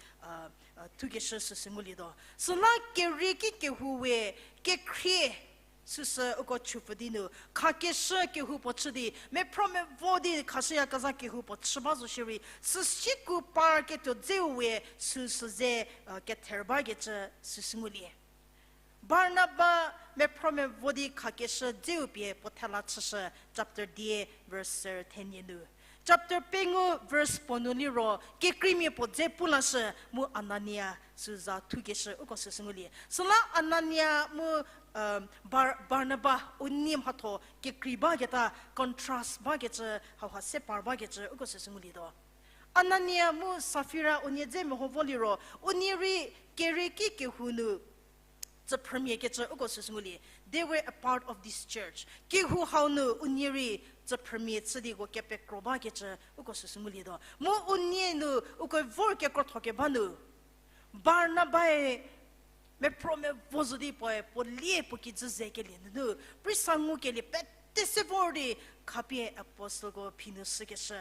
thukeshü süsü ngulietuo. Süla kerieki kehou we kekhrie süsü uko chüpfü di nu, khakeshü kehou puo chü di, mephro mevo di khashüyakezha kehou puo chü ba zo shierei, süsieku parketuo dzeu we süsü ze, kether bakecü süsü ngulie. Barnaba mephro mevo di khakeshü dzeu pie puo thela chüshü chapter die verse ser thenie nu. Chapter pengou verse puo nu liro kekreimia puo dze pu lashü mu Anania süza thukeshü uko süsü ngulie. Süla Anania mu, Bar-, Barnaba unie mhatho kekrei baketa contrast bakecü hauha se par bakecü uko süsü ngulietuo. Anania mu Safira unie dze meho vo liro, unie rei kerieki kehou nu tsüphrümia kecü uko süsü ngulie. They were a part of this church. Kehou hau nu unie rei tsüphrümia chü di uko kepekro bakecü uko süsü ngulietuo. Mu unie nu uko vor kekrotho keba nu, Barnabae mephro mevo zo di puoe puo lie puo kijü zekelie nunu, prisa ngukelie pete se vor di khapie apostleko phi nu shükeshü,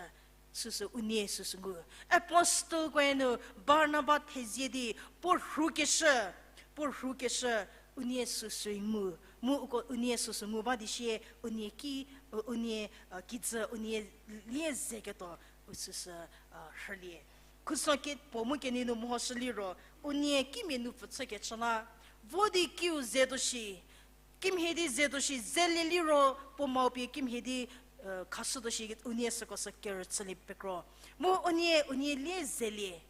süsü unie süsü ngu. Apostleko nu Barnaba thezie di puo rhukeshü, Uko rhukeshü, unie süsü ngu, mu uko unie süsü ngu ba di sie, unie ki, u-, unie, uh, kijü, unie lie zeketuo, u süsü, uh, rhülie. Khuso ke puo mu kenei nu mehoshü liro, unie kimia nu pfü chükecü la, vo di kiu zetuo shi, kimhie di zetuo shi, zelie liro, puo mao pie kimhie di, uh, khashütuo shi, unie süko sü kerüchülie pekro. Mu unie, unie lie zelie.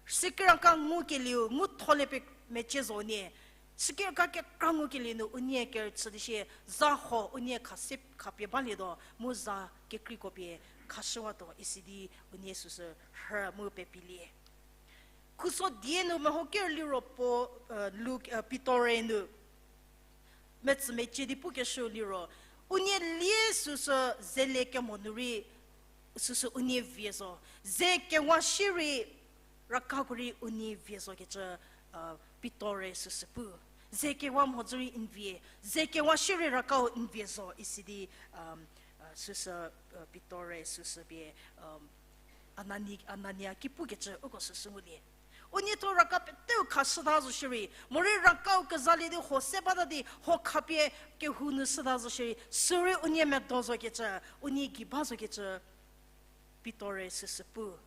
Sikeraka ngukelieu, ngutholie pie mecie zo unie. Sikeraka kekra ngukelieu nu unie kerüchü di sie, za huo unie khase khapie balietuo, mu za kekreiko pie khashüwatuo isi di unie süsü rhü mu pepilie. Khuso die nu meho ker liro puo, uh, Luk, uh, Pitor-e nu metsü mecie di pukeshü liro, unie lie süsü zelie kemo nu rei, süsü unie vie zo. Ze kewa shierei rakako rei unie vie zokecü, uh, Pitor-e süsü pu. Ze kewa mhodzü rei n vie, ze kewa shierei rakau n vie zo isi di, um, uh, süsü, uh, Pitor-e süsü pie, um, Anani-, Anania ki pukecü uko süsü ngulie. Unie thuo raka peteu khashüta zo shierei, morei rakau kezalie di huo se bata di huo khapie kehou nu shüta zo shierei, sürei unie medo zokecü, unie gei ba zokecü, Pitor-e süsü pu.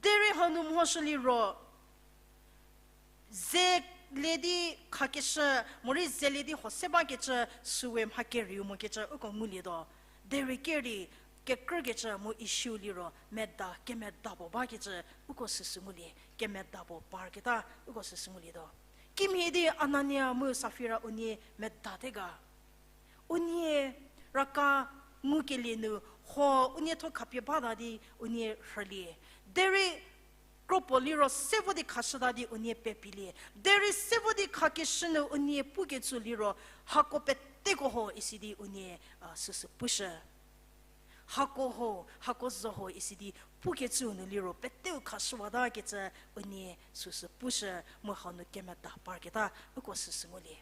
Derei hanu mhoshü liro, zelie di khakeshü, morei zelie di huo se bakecü, süwe mha kerieu mokecü uko ngulietuo. Derei kerei, kekrükecü mu issue liro, meda, kemeda puo bakecü, uko süsü ngulie, kemeda puo parketa, uko süsü ngulietuo. Kimhie di Anania mu Safira unie medate ga. Unie raka ngukelie nu huo unie thuo khapie bata di unie rhülie. Derei kropuo liro se vo di khashüta di unie pepilie. Derei se vo di khakeshü nu unie pukecü liro hako peteko ho isi di unie, a, süsü pushü. Hako ho, hako zo ho isi di pukecü nu liro peteu khashüwatakecü unie süsü pushü mu hau nu kemeta parketa uko süsü ngulie.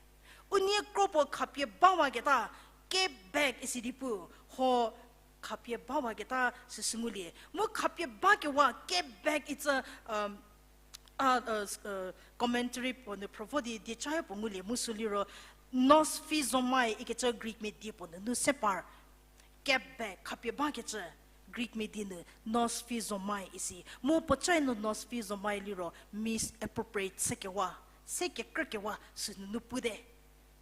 Unie kropuo khapie bawaketa, keep back isi di pu, ho khapie bawaketa süsü ngulie. Mu khapie bakewa, keep back itsü, um, a, uh, commentary puo nu phrü vo di dieca puo ngulie mu sü liro, nousphizomai ikecü Greek mia die puo nunu se par. Keep back, khapie bakecü, Greek mia die nu nousphizomai isi. Mu puoca nu nousphizomai liro misappropriate sekewa, se kekrükewa sünunu pute.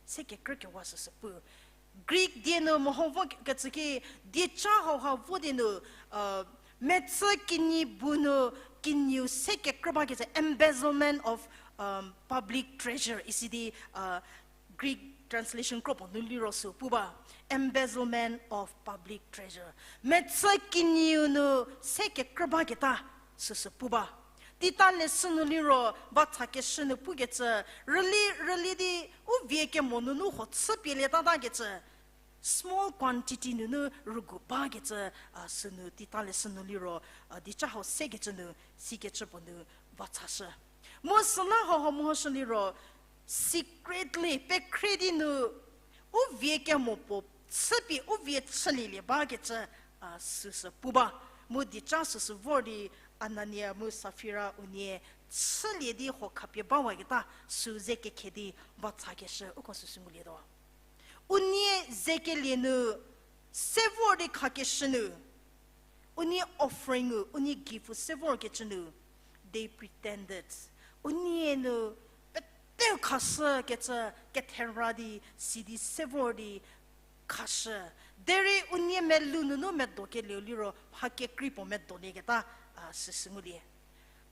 Se kekrükewa süsü pu. Greek die nu meho vo kecü ki, dieca hauha vo di nu, uh, metsü kinyi bu nu kinieu se kekrü bakecü, embezzlement of, um, public treasure isi di, uh, Greek translation kropuo nu liro sü pu ba, embezzlement of public treasure. Metsü kinieu nu se kekrü baketa süsü pu ba. Tita leshü nu liro, vatsa keshü nu pukecü, rüli, rüli di u vie kemo nunu huo chüpielietatakecü, small quantity nunu rügu bakecü, a, sünu tita leshü nu liro, a, dieca hau sekecü nu, sikecü puo nu vatsashü. Mu süla hauha mehoshü liro, secretly, pekhre di nu, u vie kemo puo chüpie, u vie chülielie bakecü, a, süsü pu ba. Mu dieca süsü vor di Anania mu Safira unie chülie di huo khapie bawaketa sü ze kekhe di vatsakeshü uko süsü ngulietuo. Unie ze kelie nu, se vor di khakeshü nu, unie offering-u, unie gift-u se vorkecü nu, they pretended. Unie nu peteu khashükecü kethera di, sidi se vor di khashü. Derei unie melou nunu medokelieu liro, mha kekrei puo medolieketa, a, süsü ngulie.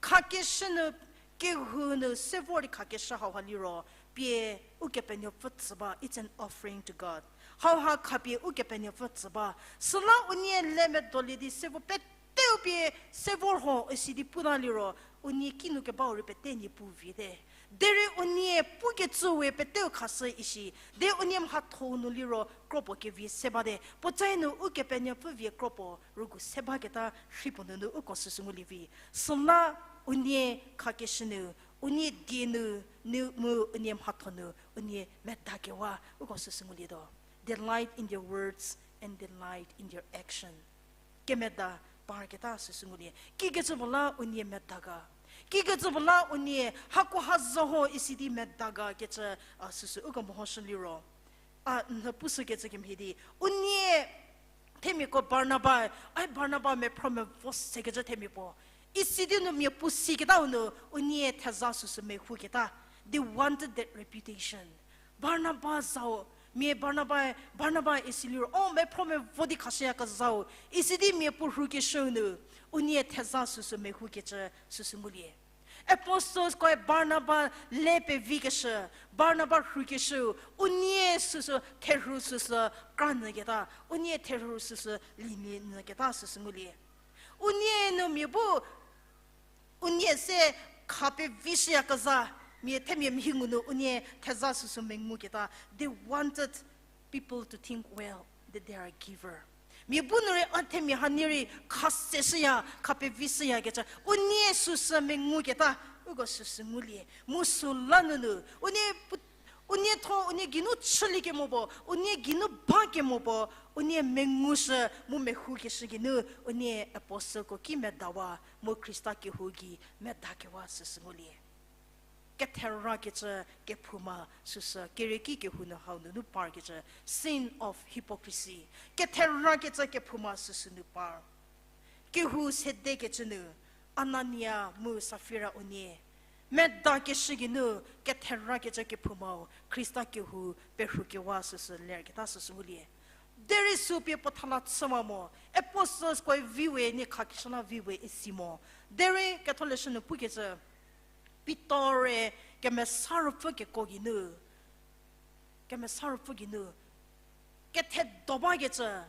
Khakeshü nu, kehou nu se vor di khakeshü hauha liro, pie Ukepenuopfü tsü ba, it's an offering to God. Hauha khapie Ukepenuopfü tsü ba. Süla unie le medolie di se vo peteu pie se vor ho isi di puta liro, unie kinu kebau rei pete nie pu viete. Derei unie pukecü we peteu khashü isi, de unie mhatho nu liro kropuo kevie se bate. Puoca nu Ukepenuopfü vie kropuo rügu se baketa rhi puo nunu uko süsü ngulie vi. Süla unie khakeshü nu, unie die nu, nu mu unie mhatho nu, unie medakewa uko süsü ngulietuo. Delight in your words and delight in your action. Kemeda parketa süsü ngulie. Kikecü puo la unie meda ga. Kikecü puo la unie, hako ha za ho isi di meda ga kecü, a, süsü uko mehoshü liro. A, n pushükecü kemhie di. Unie, themiako Barnaba, ai Barnaba mephro mevo sekecü themia puo. Isi di nu mia puo siketau nu, unie theza süsü mehouketa. They wanted that reputation. Barnaba zau, mia Barnaba, Barnaba isi liro, o mephro mevo di khashüyakezhau, isi di mia puo rhukeshüu nu, unie theza süsü mehoukecü süsü ngulie. Apostles koe Barnaba le pevikeshü, Barnaba rhukeshüu, unie süsü therhu süsü kranyüketa, unie therhu süsü linie nyüketa süsü ngulie. Unie nu mia bu unie se kha pevishüyakezha, mia themia mhi ngu nu unie theza süsü menguketa. They wanted people to think well that they are a giver. Mia bu nu rei a themia hanie rei kha seshüya, kha pevishüyakecü unie süsü menguketa, uko süsü ngulie. Mu süla nunu, unie pu-, unie tho, unie geinu chülie kemo puo, unie geinu ba kemo puo, unie mengushü mu mehoukeshü geinu, unie apostleko ki medawa, mu Khrista kehou gei medakewa süsü ngulie. Ketherakecü kephouma süsü kerieki kehou nu hau nunu parkecü, sin of hypocrisy. Ketherakecü kephouma süsü nu par. Kehou sedekecü nu, Anania mu Safira unie medakeshü geinu, ketherakecü kephoumau Khrista kehou perhukewa süsü lerketa süsü ngulie. Derei sü pie puo thala chüwa mo, apostles koe viwe nie khakeshü la viwe isi mo. Derei ketholeshü nu pukecü, Pitor-e Kemesa Ruopfü keko geinu, Kemesa Ruopfü geinu kethedo bakecü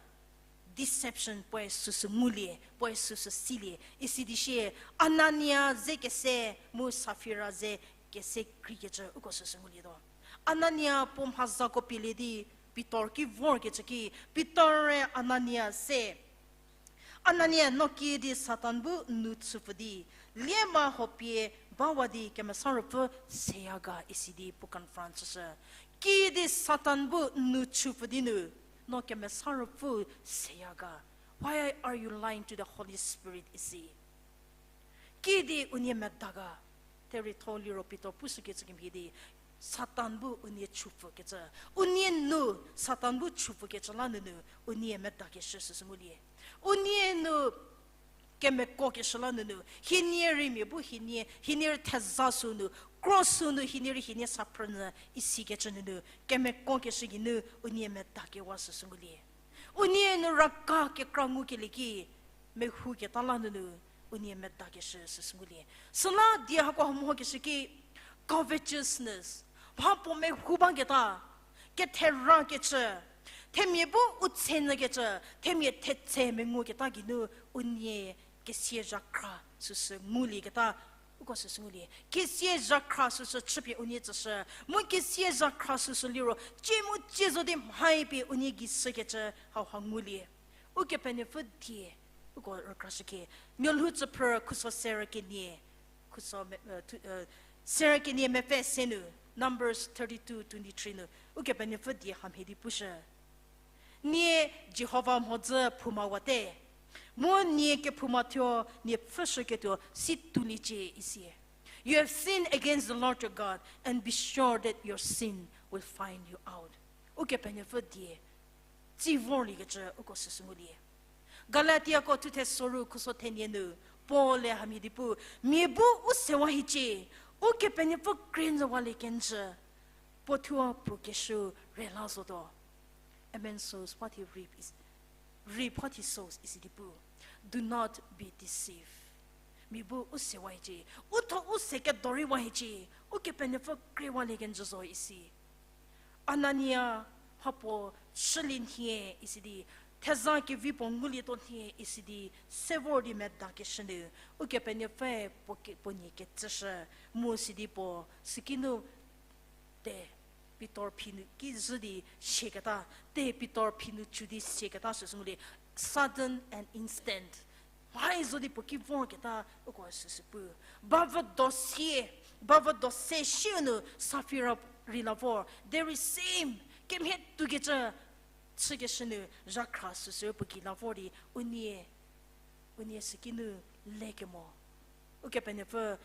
deception puoe süsü ngulie, puoe süsü silie, isi di sie Anania ze kese mu Safira ze kese kreikecü uko süsü ngulietuo. Anania puo mhazako pielie di Pitor ki vorkecü ki, Pitor-e Anania se, Anania, no kiüdi Satan bu n nou chüpfü di, liema huo pie bawa di Kemesa Ruopfü seya ga isi di puo confront chüshü. Kiüdi Satan bu n nou chüpfü di nu, no Kemesa Ruopfü seya ga. Why are you lying to the Holy Spirit isi? Kiüdi unie meda ga, thereitho liro Pitor pushükecü kemhie di, Satan bu unie chüpfükecü, unie nu Satan bu chüpfükecü la nunu, unie medakeshü süsü ngulie. Unie nu kemekokeshü la nunu, hienie rei mia bu hienie, hienie rei theza sü nu, cross sü nu hienie rei hienie saphrünyü isikecü nunu, kemekokeshü geinu unie medakewa süsü ngulie. Unie nu raka kekra ngukelie ki, mehouketa la nunu, unie medakeshü süsü ngulie. Süla die hako ha mehokeshü ki, covetousness, mha puo mehou baketa, ketherakecü, themia bu u tsenyükecü, themia thetse menguketa geinu, unie kesia zhakhra süsü ngulieketa, uko süsü ngulie. Kesia zhakhra süsü chüpie unie tsüshü, mu kesia zhakhra süsü liro, cie mu cie zo di mhaipie unie gei shükecü hauha ngulie. Ukepenuopfü die, uko rükrashükhie. Nuolhou tsüphrü khuso serü kenie, khuso me-, serü kenie mepfü se nu, Numbers thirty-two twenty-three nu, Ukepenuopfü die hamhie di pushü. Nie Jihova mhodzü phoumawate, mu nie kephouma thuo nie pfhüshüketuo si touliecie isi. You have sinned against the Lord your God, and be sure that your sin will find you out. Ukepenuopfü die, tsi vorliekecü uko süsü ngulie. Galatiako thuthe soru khuso thenie nu, Paul-e hamhie di pu, mia bu u sewa hiecie, Ukepenuopfü krie nyüwalie kenjü, puo thuo puo kesuo rela zotuo. A man sows what he reap is, reap what he sows isi di pu. Do not be deceived. Mia bu u sewa hiecie, u thuo u se kedo rei wa hiecie, Ukepenuopfü kriewalie kenjü zo isi. Anania mha puo chülie nhie isi di, theza kevi puo ngulietuo nhie isi di, se vor di medakeshü nu, Ukepenuopfüe puo ke-, puo nie ketsüshü, mu sidi puo, sükinu te Pitor phi nu ki zhü di siaketa, te Pitor phi nu chü di siaketa süsü ngulie, sudden and instant. Mhai zo di puo ki vorketa uko süsü pu. Bavü do sie, bavü do se siu nu Safira rei la vor. There is same. Kemhie toukecü chükeshü nu zhakhra süsü puo gei la vor di unie, unie sükinu lekemo. Ukepenuopfü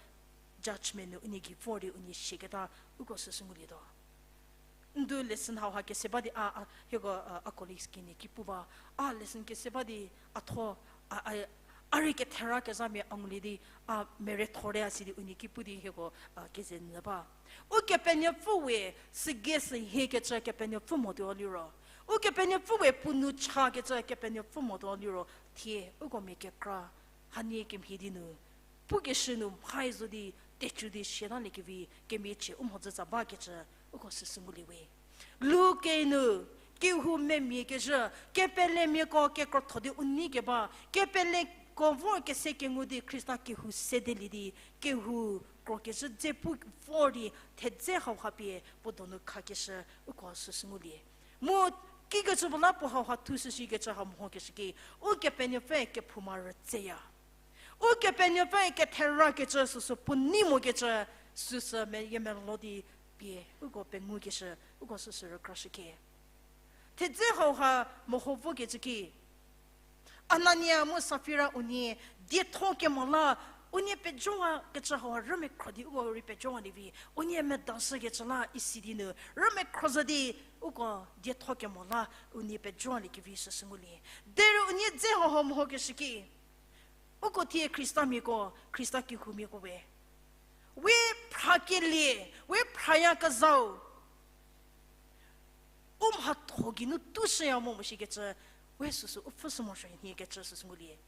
judgment nu unie gei vor di unie siaketa, uko süsü ngulietuo. Ndu lesson hauha kese ba di a, a, hieko, a, a colleagues kenie ki pu ba, a lesson kese ba di a tho, a, a, a rei kethera kezhamia a ngulie di, a mere thor te a si di unie ki pu di hieko, a, keze nyü ba. Ukepenuopfü we, sügei sühiekecü Kepenuopfü motuo liro. Ukepenuopfü we puo nou chakecü Kepenuopfü motuo liro. Thie, uko mia kekra, hanie kemhie di nu pukeshü nu mhai zo di, tecü di siatalie kevi, kemiachie u mhodzütsa bakecü, uko süsü ngulie we. Luke nu, kehou memia kezhü, kepelemiako kekrotho di u nei keba, kepeleko vor kese kengu di Khrista kehou sedelie di, kehou krokezhü dze pu vor di, thedze hauha pie puo donu khakeshü, uko süsü ngulie. Mu kikecü puo la puo hauha thushü shikecü ha mehokeshü ki, Ukepenuopfü kephouma rütseya. Ukepenuopfü ketherakecü süsü puo nei mokecü süsü meyiemeluo di pie, uko pengukeshü, uko süsü rükrashüke. Thedze hauha meho vokecü ki, Anania mu Safira unie dietho kemo la, unie pejowa kecü hauha rümekhro di uko rei pejowalie vi, unie medashükecü la isi di nu, rümekhro zo di uko dietho kemo la, unie pejowalie kevi süsü ngulie. Derei unie dze hauha mehokeshü ki, uko thie Khristamiako, Khrista kehoumiako we, we phrakelie, we phrayakezhau, u mhatho geinu tushüya mo mo shikecü, we süsü u pfhüshü morosuo nhiekecü süsü ngulie.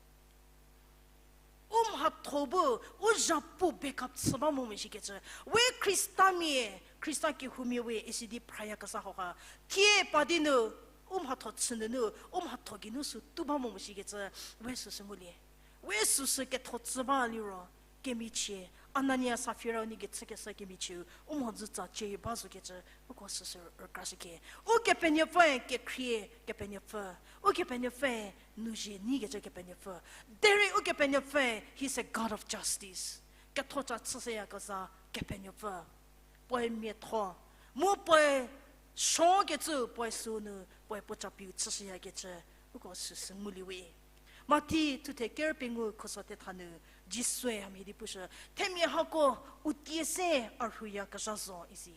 U mhatho bu, u zhapu backup chü ba mo mo shikecü, we Khristamia, Khrista kehoumia we isi di phrayakezha hauha, thie pa di nu, u mhatho chü nunu, u mhatho geinu sü tu ba mo mo shikecü, we süsü ngulie. We süsü ketho chü ba liro, kemichie, Anania Safira unie gei chükeshü kemichieu, u mhodzütsa cie ba zokecü, uko süsü rükrashüke. Ukepenuopfüe kekhrie Kepenuopfü, Ukepenuopfüe nu zhie nyikecü Kepenuopfü. Derei Ukepenuopfüe, he's a God of justice. Kethoca chüshüyakezha Kepenuopfü. Puoe miatho, mu puoe suokecü puoe sünu, puoe puo capiu chüshüyakecü, uko süsü ngulie we. Mathi thuthe ker pengou khuso thetha nu, Jisue hamhie di pushü, themia hako u tie se a rhuyakezha zo isi.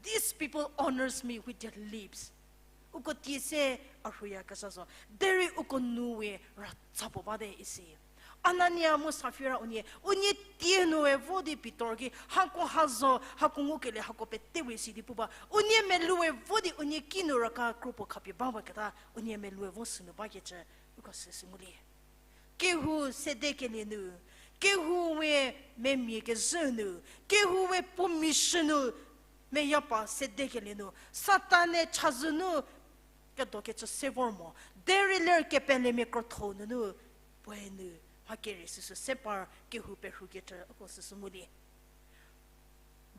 These people honors me with their lips. Uko tie se a rhuyakezha zo. Derei uko nu we ratsa puo bate isi. Anania mu Safira unie, unie tie nu we vo di Pitor ki, hako ha zo, hako ngukelie hako pete we si di pu ba. Unie melou we vo di unie kinu raka kro puo khapie ba waketa, unie melou we vo sünu bakecü, uko süsü ngulie. Kehou sedekelie nu, kehou we memia kezhü nu, kehou we puo mishü nu, meyapa sedekelie nu, Satan-e chazou nu kedokecü se vor mo, derei ler kepelemia krotho nunu, puoe nu, mha kerei süsü se par kehou perhukecü uko süsü ngulie.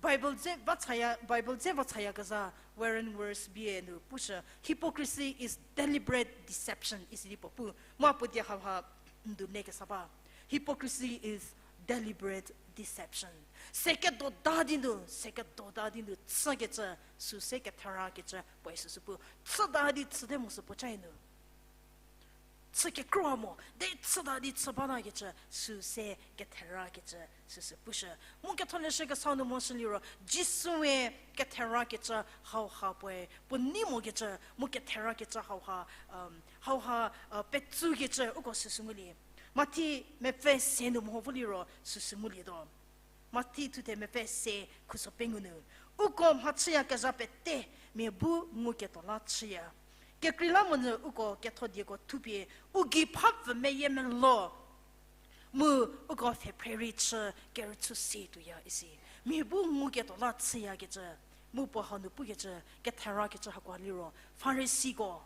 Bible dze va chaya, Bible dze va chayakezha Warren Wiersbe nu pushü, hypocrisy is deliberate deception, isi di puo pu. Mu puo die hauha ndu lekesa ba. Hypocrisy is deliberate deception. Se kedota di nu, se kedota di nu chükecü, sü se ketherakecü puoe süsü pu. Chüta di chüte mo sü puo ca nu. Chü kekrowa mo, de chüta di chü batakecü, sü se ketherakecü, süsü pushü. Mu ketholeshü kesa nu mo shü liro, Jisue ketherakecü hauha puoe puo nei mokecü, mu ketherakecü hauha, hauha petsükecü uko süsü ngulie. Mathi mepfü se nu meho vo liro süsü ngulietuo. Mathi thuthe mepfü se khuso pengou nu, uko mhachüyakezha pete mia bu nguketuo la chüya. Kekreilamonyü uko ketho dieko thupie u gei phapfü meyiemeluo, mu uko pfhephre rei chü kerüchü se tuoya isi. Mia bu nguketuo la chüyakecü, mu puo hau nu pukecü, ketherakecü hakoa liro Farisiko,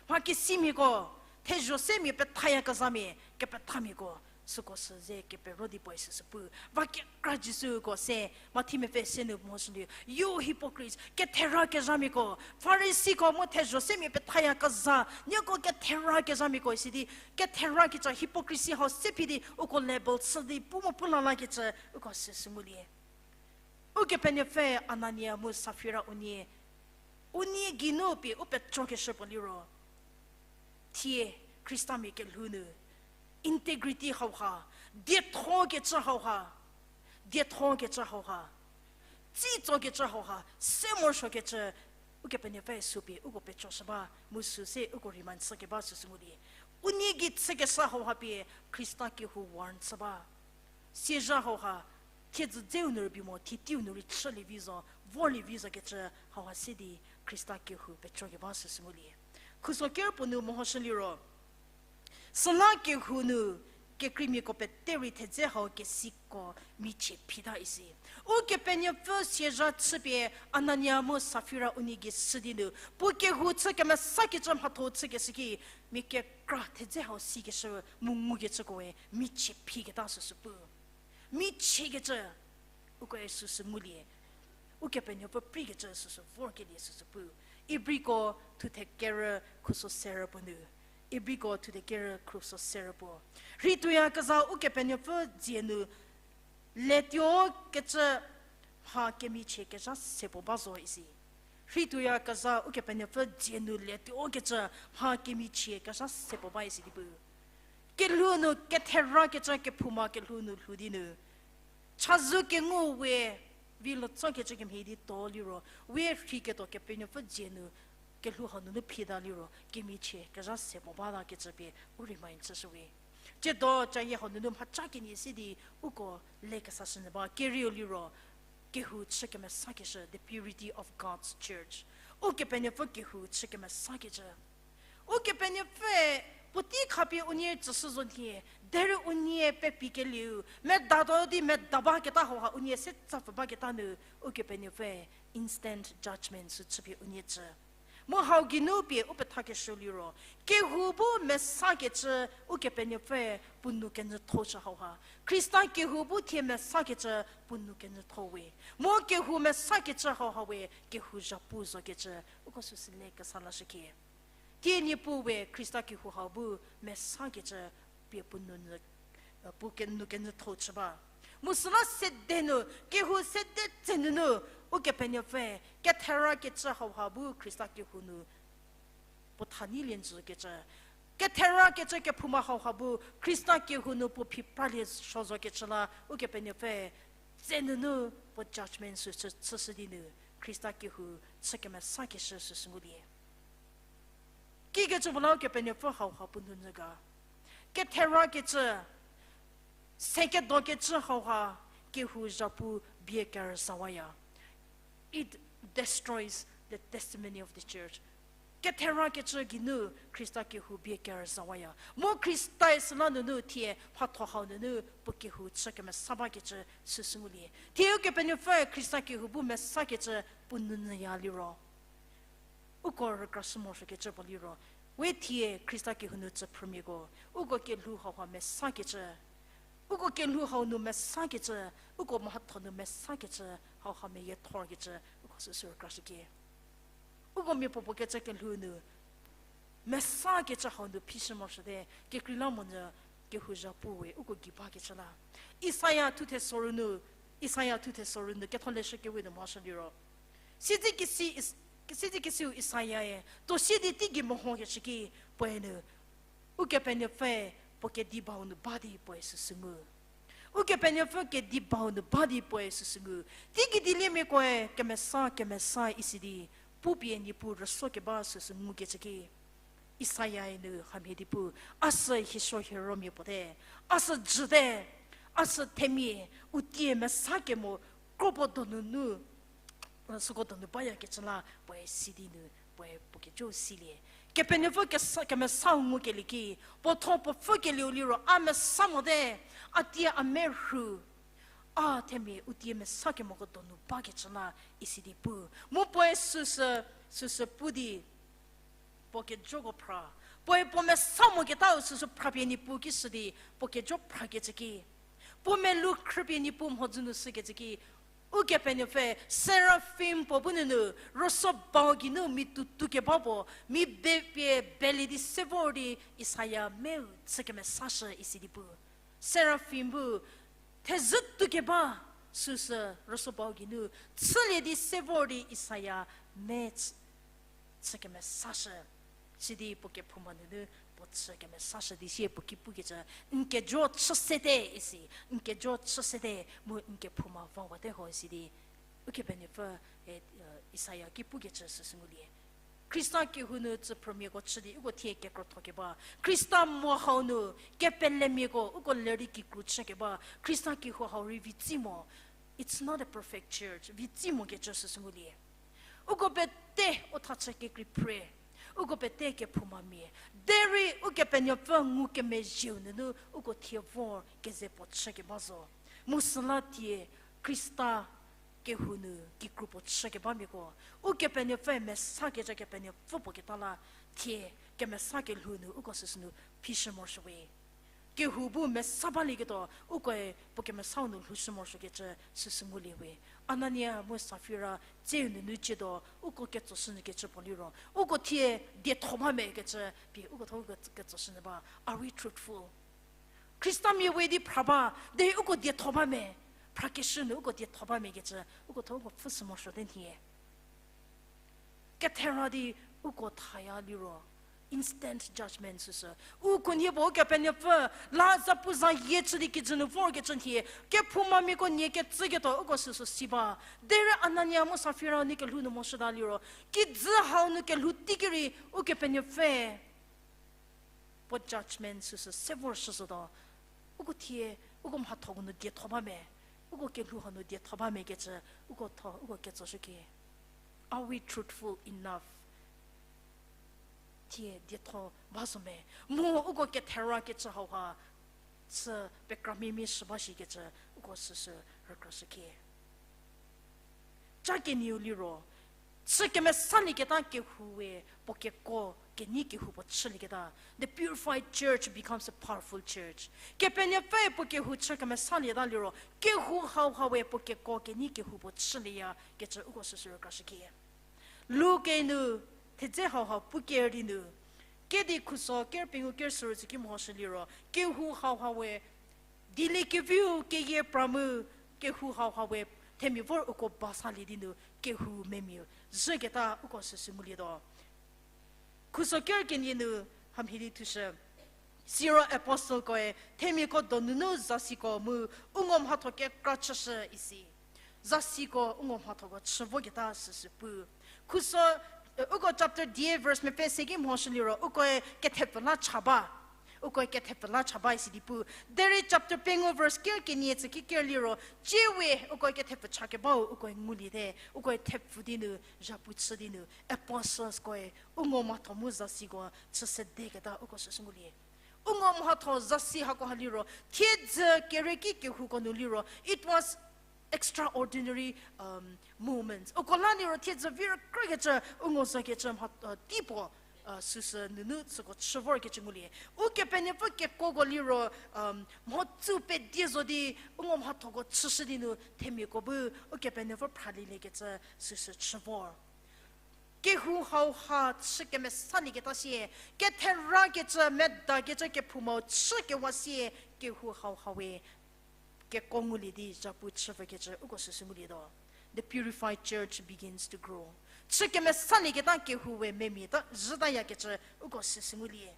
mha kesimiako, thezho se mia pethayakezhamia kepethamiako, süko sü ze kepero di puoe süsü pu. Va kekra Jisuko se, Mathi mepfü se nu mo shülie, you hypocrites, ketherakeshümiako, Farisiko mu thezho se mia pethayakezha, nieko ketherakeshümiako isi di, ketherakecü hypocrisy hau se phi di uko label chü di pu mo pu lalakecü uko süsü ngulie. Ukepenuopfü Anania mu Safira unie, unie geinu pie u petsokeshü puo liro, thie Khristamia kelhou nu, integrity hauha, diethokecü hauha, diethokecü hauha, tsitsokecü hauha, se morosuokecü, Ukepenuopfü sü pie uko pecoshü ba, mu sü se uko remind chükeba süsü ngulie. Unie gei chükeshü hauha pie Khrista kehou warn chü ba. Siezha hauha, thiedzü dzeu nu rei bi mo, thie teiu nu rei chülie vi zo, vorlie vi zokecü hauha se di Khrista kehou pecokeba süsü ngulie. Khuso ker puo nu mehoshü liro, süla kehou nu kekreimiako pete rei thedze hau kesiko michie phita isi. Ukepenuopfü siezha chüpie Anania mu Safira unie gei sü di nu, puo kehou chü kemesakecü mhatho chükeshü ki, mia kekra thedze hau sikeshü mu ngukecükoe michie phiketa süsü pu. Michiekecü, ukoe süsü ngulie. Ukepenuopfü preikecü süsü vorkelie süsü pu. Ibriko thuthe kerü khuso serü puo nu. Ibriko thuthe kerü khuso serü puo. Rhituoyakezha Ukepenuopfü dzie nu letuo kecü mha kemichie kezha se puo ba zo isi. Rhituoyakezha Ukepenuopfü dzie nu letuo kecü mha kemichie kezha se puo ba isi di pu. Kelhou nu ketherakecü kephouma kelhou nu lhou di nu, chazou kengu we, vi lotso kecü kemhie di to liro, we rhiketuo Kepenuopfü dzie nu, kelhou hau nunu phita liro kemichie kezha se puo bata kecü pie u remind chüshü we. Tsiedo cayie hau nunu mhaca kenie se di uko lekesashü nyü ba, kerieu liro, kehou chü kemesakecü, the purity of God's church. Ukepenuopfü kehou chü kemesakecü. Ukepenuopfüe puotei khapie unie tsüshü zo nhie, derei unie pepikelieu, medatuo di meda baketa hauha unie se tsapfü baketa nu, Ukepenuopfüe instant judgment sü chüpie unie tsü. Mu hau geinu pie u pethakeshü liro, kehou bu mesakecü Ukepenuopfüe puo nou kenyüthoshü hauha. Khrista kehou bu thie mesakecü puo nou kenyütho we. Mu kehou mesakecü hauha we kehou zhapu zokecü, uko süsü le kesa lashükie. Thie Niepuu we Khrista kehou hau bu mesakecü pie puo nou, puo ke-, nou kenyütho chü ba. Mu süla sede nu, kehou sede tse nunu, Ukepenuopfü, ketherakecü hauha bu Khrista kehou nu puo thanyilie zokecü. Ketherakecü kephouma hauha bu Khrista kehou nu puo phi pralie suo zokecü la, Ukepenuopfü, tse nunu puo judgment sü chü, chüshü di nu, Khrista kehou chü kemesakeshü süsü ngulie. Kikecü puo la Ukepenuopfü hauha puo nou nyü ga. Ketherakecü, sekedokecü hauha kehou zhapu bie kerüzawaya. It destroys the testimony of the church. Ketherakecü geinu Khrista kehou bie kerüzawaya. Mu Khristae süla nunu thie mhatho hau nunu puo kehou chü kemesa bakecü süsü ngulie. Thie Ukepenuopfü Khrista kehou bu mesakecü puo nou nyüya liro, uko rükrashü morosuokecü puo liro, we thie Khrista kehou nu tsüphrümiako, uko kelhou hauha mesakecü, uko kelhou hau nu mesakecü, uko mhatho nu mesakecü, hauha meyiethorkecü uko süsü rükrashükie. Uko miapuopuo kecü kelhou nu mesakecü hau nu phishü morosuote, kekreilamonyü kehou zhapu we uko gei bakecü la. Isaia thuthe soru nu, Isaia thuthe soru nu ketholeshü kewe nu mhoshü liro, siedzekesi Is-, siedzekesiu Isaiae tuo sie di teigei mehokeshü ki, puoe nu, Ukepenuopfü puo kedi bau nu ba di puoe süsü ngu. Ukepenuopfü kedi bau nu ba di puoe süsü ngu. Teigei dieliemiakoe kemesa kemesa isi di, pupie Niepuu rüsuo keba süsü ngukecü ki, Isaiae nu hamhie di pu, a sü hiesuo hieromia puote, a sü jüte, a sü themia, u tie mesa kemo, kropuo donunu, süko donu bayakecü la puoe si di nu, puoe puo kejo silie. Kepenuopfü kesa, kemesau ngukelie ki, puo tho puo pfhükelieu liro a mesa mote, a tie a merhu, a themia u tie mesa kemoko donu bakecü la isi di pu. Mu puoe süsü, süsü pu di, puo kejoko phra. Puoe puo mesa moketau süsü phrapie Niepuu ki shü di, puo kejo phrakecü ki, puo melou khrüpie Niepuu mhodzü nu shükecü ki, Ukepenuopfü seraphim puo bu nunu, rüsuo bau geinu mi tutu keba puo, mi be pie belie di se vor di Isaia meu chü kemesashü isi di pu. Seraphim bu thezhü tuo keba süsü rüsuo bau geinu chülie di se vor di Isaia me chü, chü kemesashü. Sidi puo kephouma nunu chü kemesashü di sie puo ki pukecü, n kejo chü sete isi, n kejo chü sete, mu n kephouma vawate ho isi di, Ukepenuopfü, e, Isaia ki pukecü süsü ngulie. Khrista kehou nu tsüphrümiako chü di uko thie kekrotho keba, Khrista mo hau nu kepelemiako uko lerei kikru chü keba, Khrista kehou hau rei vitsi mo. It's not a perfect church, vitsi mokecü süsü ngulie. Uko pete u thachü kekrei phre, uko pete kephoumamia, derei Ukepenuopfü ngukemezhieu nunu uko thie vor keze puo chü keba zo. Mu süla thie Khrista kehou nu kikru puo chü kebamiako, Ukepenuopfü mesakecü Kepenuopfü puo keta la, thie kemesa kelhou nu uko süsü nu phishü morosuowe. Kehou bu mesa balieketuo, ukoe puo kemesau nu lhoushü morosuokecü süsü nguliewe. Anania mu Safira tseu nunu ciedo, uko ketsoshü nyükecü puo liro, uko thie dietho ba me kecü pie uko tho uko ketsoshü nyü ba. Are we truthful? Khristamia we di phra ba, derei uko dietho ba me, phrakeshü nu uko dietho ba me kecü, uko tho uko pfhüshü morosuote nhie. Kethera di uko thaya liro, instant judgment süsü. Uko nie puo Ukepenuopfü la zapu zayie chü di kijü nu vorkecü nhie, kephoumamiako nie kecüketuo uko süsü si ba. Derei Anania mu Safira nie kelhou nu moshüta liro, kijü hau nu kelhou teiki rei Ukepenuopfü puo judgment süsü se vorshü zotuo. Uko thie, uko mhathoko nu dietho ba me, uko kelhou hau nu dietho ba me kecü, uko tho uko ketsoshü ki. Are we truthful enough? Thie dietho ba zo me, mu uko kethera kecü hauha chü pekramia mia shü ba shikecü uko süsü rükrashü ki. Ca kenieu liro, chü kemesalieketa kehou we puo keko kenyi kehou puo chülieketa. The purified church becomes a powerful church. Kepenuopfüe puo kehou chü kemesalieta liro, kehou hauha we puo keko kenyi kehou puo chülieya kecü uko süsü rükrashü ki. Luke nu, thedze hauha pu ker di nu, kedi khuso ker pengou ker süru tsü ki mehoshü liro, kehou hauha we, dieliekeviu keyie pra mu, kehou hauha we, themia vor uko ba salie di nu, kehou memiau zhüketa uko süsü ngulietuo. Khuso ker kenie nu, hamhie di thushü. Siro apostleko-e themiako donunu zasiko mu u ngo mhatho kekra chüshü isi. Zasiko u ngo mhathoko chü voketa süsü pu. Khuso, uko chapter die verse mepfü se ki mehoshü liro, ukoe kethepfü la cha ba. Ukoe kethepfü la cha ba isi di pu. Derei chapter pengou verse ker kenie tsü ki ker liro, tsie we ukoe kethepfü cha kebau ukoe nguliete, ukoe thepfü di nu, zhapu chü di nu, apostlesco-e u ngo mhatho mu zasiko chü sedeketa uko süsü ngulie. U ngo mhatho zasi hako ha liro, thiedzü kere ki kehouko nu liro, it was extraordinary moments. Uko la liro thiedzü vi rükrükecü, u ngo zakecü mha, teipuo, süsü nunu süko chü vorkecü ngulie. Ukepenuopfü kekoko liro, mhotsü pedie zo di, u ngo mhathoko chüshü di nu, themiako bu Ukepenuopfü phralieliekecü süsü chü vor. Kehou hauha chü kemesalieketa sie, ketherakecü medakecü kephoumau chü kewa sie, kehou hauha we keko ngulie di zhapu chü vokecü uko süsü ngulietuo. The purified church begins to grow. Chü kemesalieketa kehou we memiata zhütayakecü uko süsü ngulie.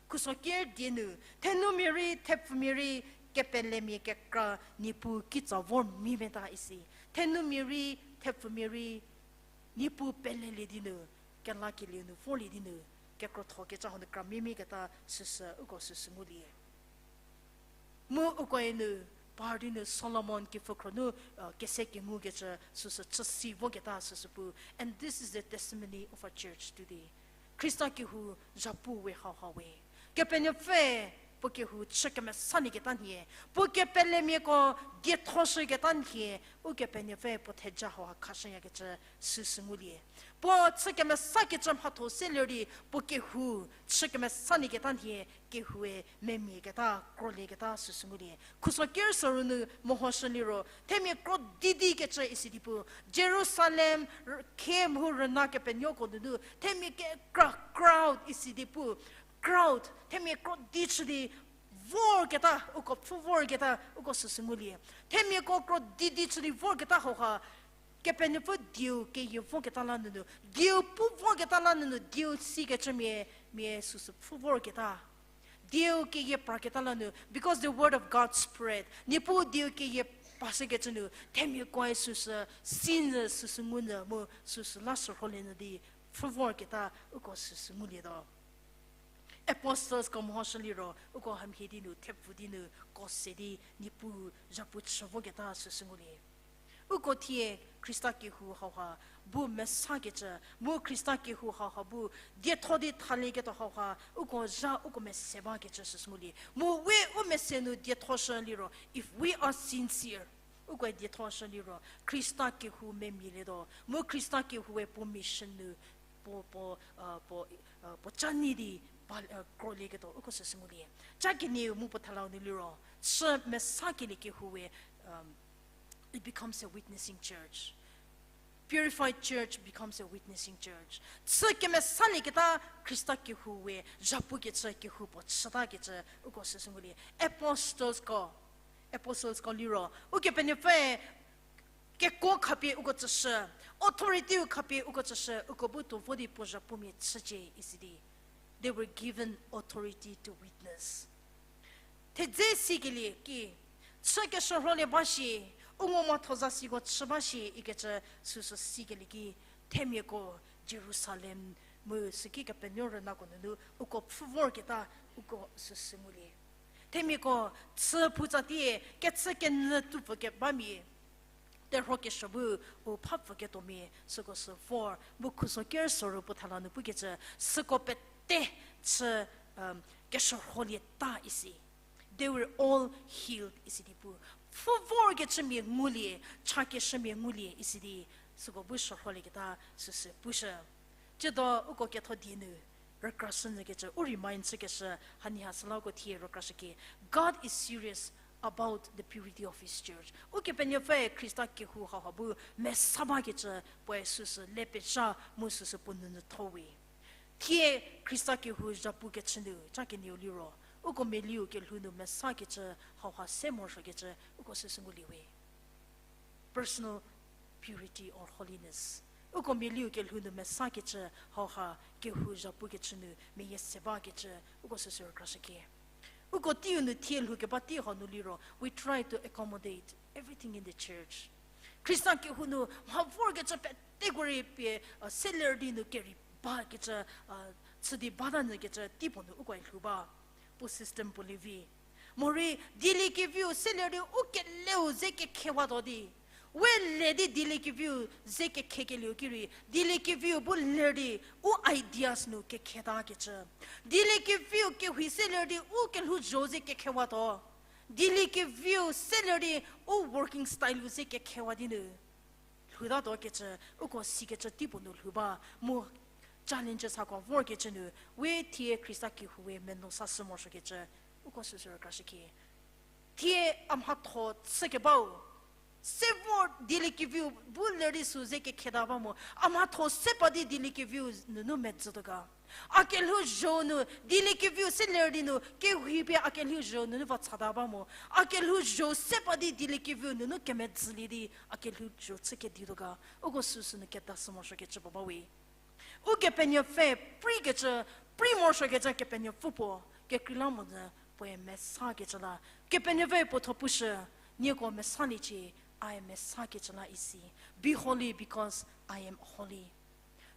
Khuso ker die nu, thenumia rei, thepfumia rei, kepelemia kekra Niepuu kitsa vor mimeta isi. Thenumia rei, thepfumia rei, Niepuu pelelie di nu, kelakelieu nu vorlie di nu, kekrothokecü hau nu kra mimiaketa süsü uko süsü ngulie. Mu ukoe nu, par di nu Solomon kepfhükhro nu, kese kengukecü süsü chüsi voketa süsü pu. And this is the testimony of our church today. Khrista kehou zhapu we hauha we. Kepenuopfü puo kehou chü kemesalieketa nhie. Puo kepelemiako diethoshüketa nhie. Ukepenuopfü puo theja hauha khashüyakecü süsü ngulie. Puo chü kemesakecü mhatho se ler di puo kehou chü kemesalieketa nhie kehoue memiaketa, krolieketa süsü ngulie. Khuso ker soru nu mehoshü liro, themia krodidikecü isi di pu, Jerusalem, khe mu rüna kepenuoko nunu, themia kekra crowd isi di pu, crowd, themia krodi chü di vorketa, uko pfhü vorketa, uko süsü ngulie. Themiako krodidi chü di vorketa hauha, Kepenuopfü dieu keyie voketa la nunu, dieu pu voketa la nunu, dieu sikecümia, mia süsü pfhü vorketa. Dieu keyie praketa la nu, because the word of God spread. Niepuu dieu keyie pashükecü nu, themiakoe süsü, sinyü süsü ngunyü mu süsü la shürholie nyü di, pfhü vorketa uko süsü ngulietuo. Apostlesco mhoshü liro, uko hamhie di nu, thepfu di nu, ko se di, Niepuu zhapu chü voketa süsü ngulie. Uko thie Khrista kehou hauha bu mesakecü, mu Khrista kehou hauha bu dietho di thalieketuo hauha, uko zha uko mese bakecü süsü ngulie. Mu we u mese nu diethoshü liro, if we are sincere, uko diethoshü liro, Khrista kehou memialietuo, mu Khrista kehoue puo mission nu, puo, puo, puo, puo ca nei di, krolieketuo, uko süsü ngulie. Ca kenieu mu puo thalau nu liro, chü mesakelie kehoue, it becomes a witnessing church. Purified church becomes a witnessing church. Chü kemesalieketa Khrista kehoue, zhapukecü kehou puo chütakecü, uko süsü ngulie. Apostlesco, apostlesco liro, Ukepenuopfüe kekuo khapie uko tsüshü, authorityu khapie uko tsüshü, uko bu tuo vo di puo zhapumia chücie isi di. They were given authority to witness. Thedze sikelie ki, chü keshürholie ba shie, u ngo mhatho za siko chü ba shie ikecü süsü sikelie ki, themiako Jerusalem mu süki kepenuo rünako nunu uko pfhü vorketa uko süsü ngulie. Themiako chü phutsatie kechü kenyü tupfü kebamia, terhuo kesuo bu u phapfü ketuomia süko sü vor mu khuso ker soru puo thala nu pukecü süko pete chü keshürholieta isi. They were all healed isi di pu. Pfhü vorkecümia ngulie, chakeshümia ngulie isi di süko bu shürholieketa süsü pushü. Tsiedo uko ketho die nu rükrashünyükecü, u remind chükeshü, hanie ha süla uko thie rükrashükie. God is serious about the purity of his church. Ukepenuopfü Khrista kehou hauha bu mesa bakecü puoe süsü le pezha mu süsü puo nunu tho we. Thie Khrista kehou zhapukecü nu ca kenieu liro, uko meliu kelhou nu mesakecü hauha se morosuokecü uko süsü ngulie we. Personal purity or holiness. Uko meliu kelhou nu mesakecü hauha kehou zhapukecü nu meyie se bakecü uko süsü rükrashükie. Uko teiu nu thie lhoukeba tei hau nu liro, we try to accommodate everything in the church. Khrista kehou nu mha vorkecü peteko rei pie seler di nu kerei bakecü, chü di bata nyükecü teipuo nu ukoe lhou ba. Puo system puo lievi. Morei dieliekeviu seler di u keleu ze kekhewatuo di, we le di dieliekeviu ze kekhekelieu ki rei, dieliekeviu bu ler di u ideas nu kekhetakecü. Dieliekeviu kehou seler di u kelhouzho ze kekhewatuo. Dieliekeviu seler di u working style-u ze kekhewa di nu lhoutatuokecü, uko sikecü teipuo nu lhou ba, mu challenges hako vorkecü nu, we thie Khrista kehoue menuo sashü morosuokecü, uko süsü rükrashükie. Thie a mhatho chükebau, se vor dieliekeviu bu ler di sü ze kekheta ba mo, a mhatho se pa di dieliekeviu nunu medzütuo ga. A kelhouzho nu, dieliekeviu se ler di nu, kehou pie a kelhouzho nunu va chata ba mo. A kelhouzho se pa di dieliekeviu nunu kemedzülie di, a kelhouzho chü kedituo ga. Uko süsü nu kedashü morosuokecü puo ba we. Ukepenuopfü preikecü, prei morosuokecü Kepenuopfü puo, kekreilamonyü puoe mesakecü la. Kepenuopfü puo thuo pushü, nieko mesaliecie, a mesakecü la isi. Be holy because I am holy.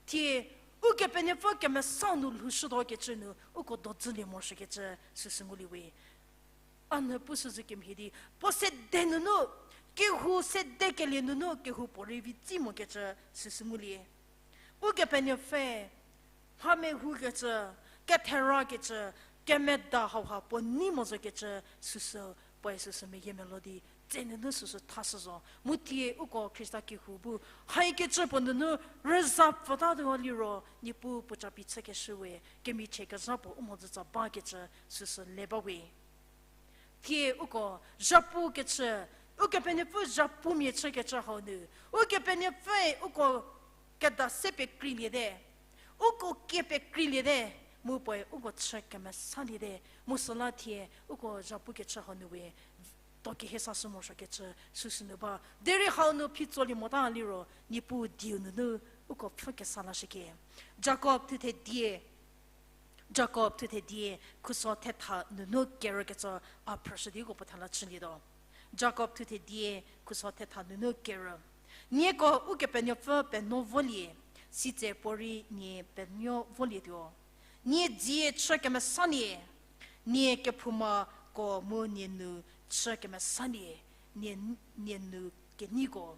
Thie, Ukepenuopfü kemesa nu lhoushütuokecü nu, uko dodzülie morosuokecü süsü ngulie we. A nyü pushü zhü kemhie di, puo sede nunu, kehou sedekelie nunu, kehou puorei vi tsi mokecü süsü ngulie. Ukepenuopfü, mha mehoukecü, ketherakecü, kemeda hauha puo nei mo zokecü süsü, puoe süsü meyiemeluo di, tse nunu süsü thashü zo. Mu thie uko Khrista kehou bu, haikecü puo nunu rüza pfütatuo liro, Niepuu puo capi chükeshü we, kemichie kezha puo u mhodzütsa bakecü süsü le ba we. Thie uko zhapukecü, Ukepenuopfü zhapumia chükecü hau nu, Ukepenuopfüe uko keda se pekreiliete, uko kie pekreiliete, mu puoe uko chü kemesaliete, mu süla thie uko zhapukecü hau nu we, tuo kehie sashü morosuokecü süsü nu ba. Derei hau nu phitsolie mota liro, Niepuu dieu nunu uko pfhü kesa lashükie. Jakob thuthe die, Jakob thuthe die khuso thetha nunu kerükecü a phrüshü di uko puo thala chülietuo. Jakob thuthe die khuso thetha nunu kerü. Nieko Ukepenuopfü penuo volie, sitse puorei nie penuo volietuo. Nie dzie chü kemesalie, nie kephoumako mu nie nu chü kemesalie, nie, nie nu keneiko.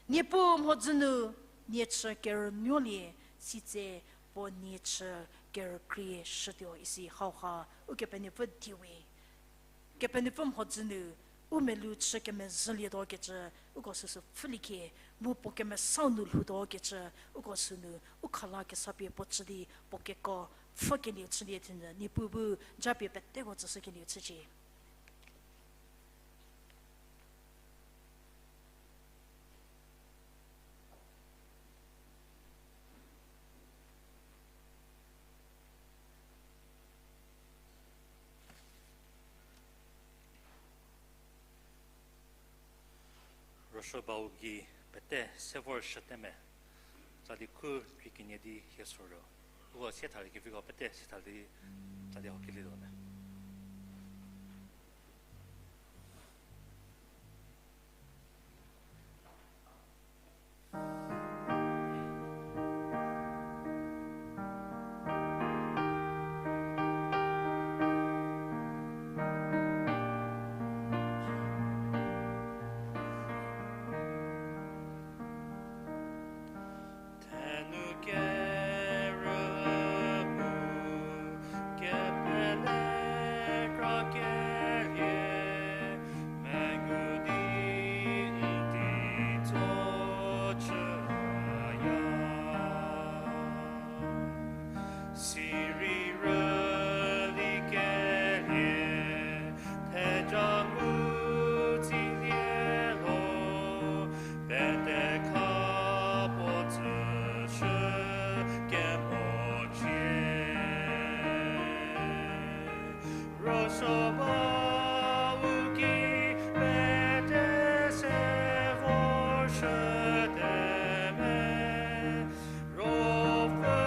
Niepuu mhodzü nu nie chü kerünuolie, sitse puo nie chü kerükrie shütuo isi hauha Ukepenuopfü diewe. Kepenuopfü mhodzü nu u melou chü kemezhülietuo kecü uko süsü pfhüliecie, mu puo kemesau nu lhoutuo kecü uko sünu u khala kesa pie puo chü di puo keko pfhükelieu chülie thenyü Niepuu bu japie peteko tsüshükelieu chücie. Rüsuo bau gei pete se vorshüte me, tsali khu krie kenie di hie soru. Uko siethalie keviko pete siethalie di tsali hokelietome. Thenu kerü mu kepele krakelie mengu di n tei tso chüya. Sirei rülikelie theja ngu tsilie lo, pete khapuo tsüshü kemochie. Rüsuo bau ki pete se vorshüte me, Ruopfü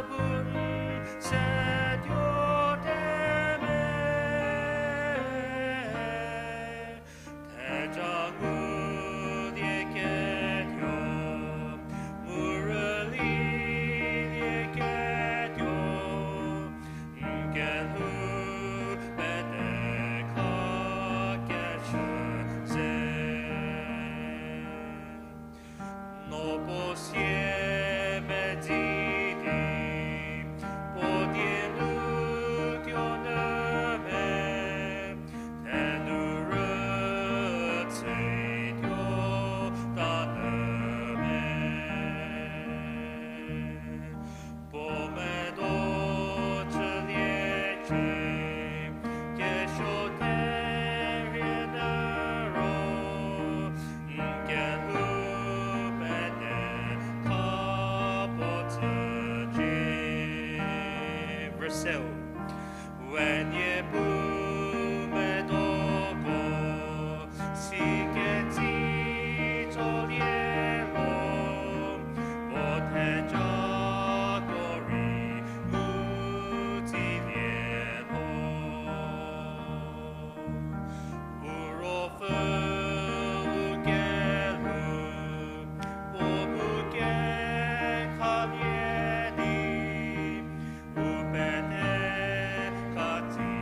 bu n se tuote me. Theja ngulie ketuo, mu rülilie ketuo, n kelhou pete khakeshü ze. No puo sie medzi di, puo die nu tuonyü me, thenu rütseituo tanyü me. Puo medo chüliecie, kesuo terhie nyü ro, n kelhou pete khapuo tsücie. Verse se. We Niepuu medoko, sikecü tsolie lo, puo thejako rei ngu tsilie lo. U Ruopfü u kelhou, puo bu kekhalie di, u pete kati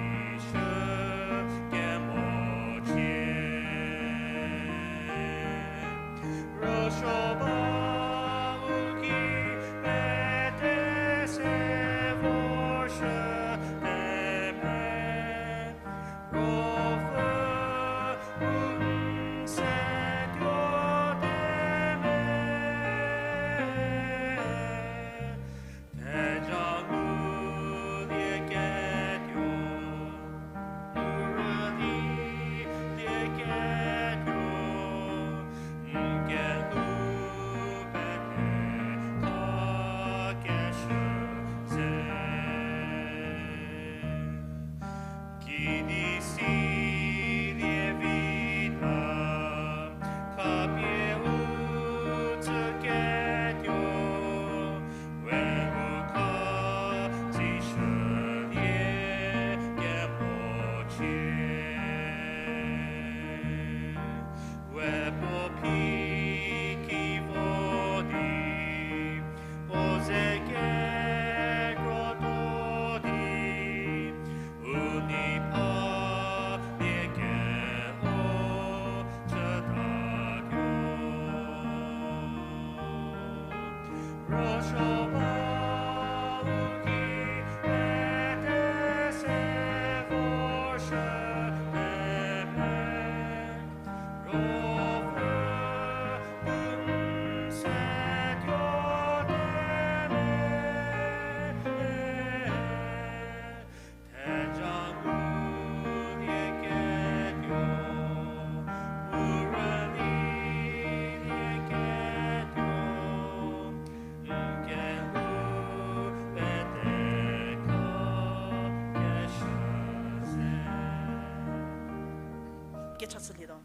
Kecha chülietuo.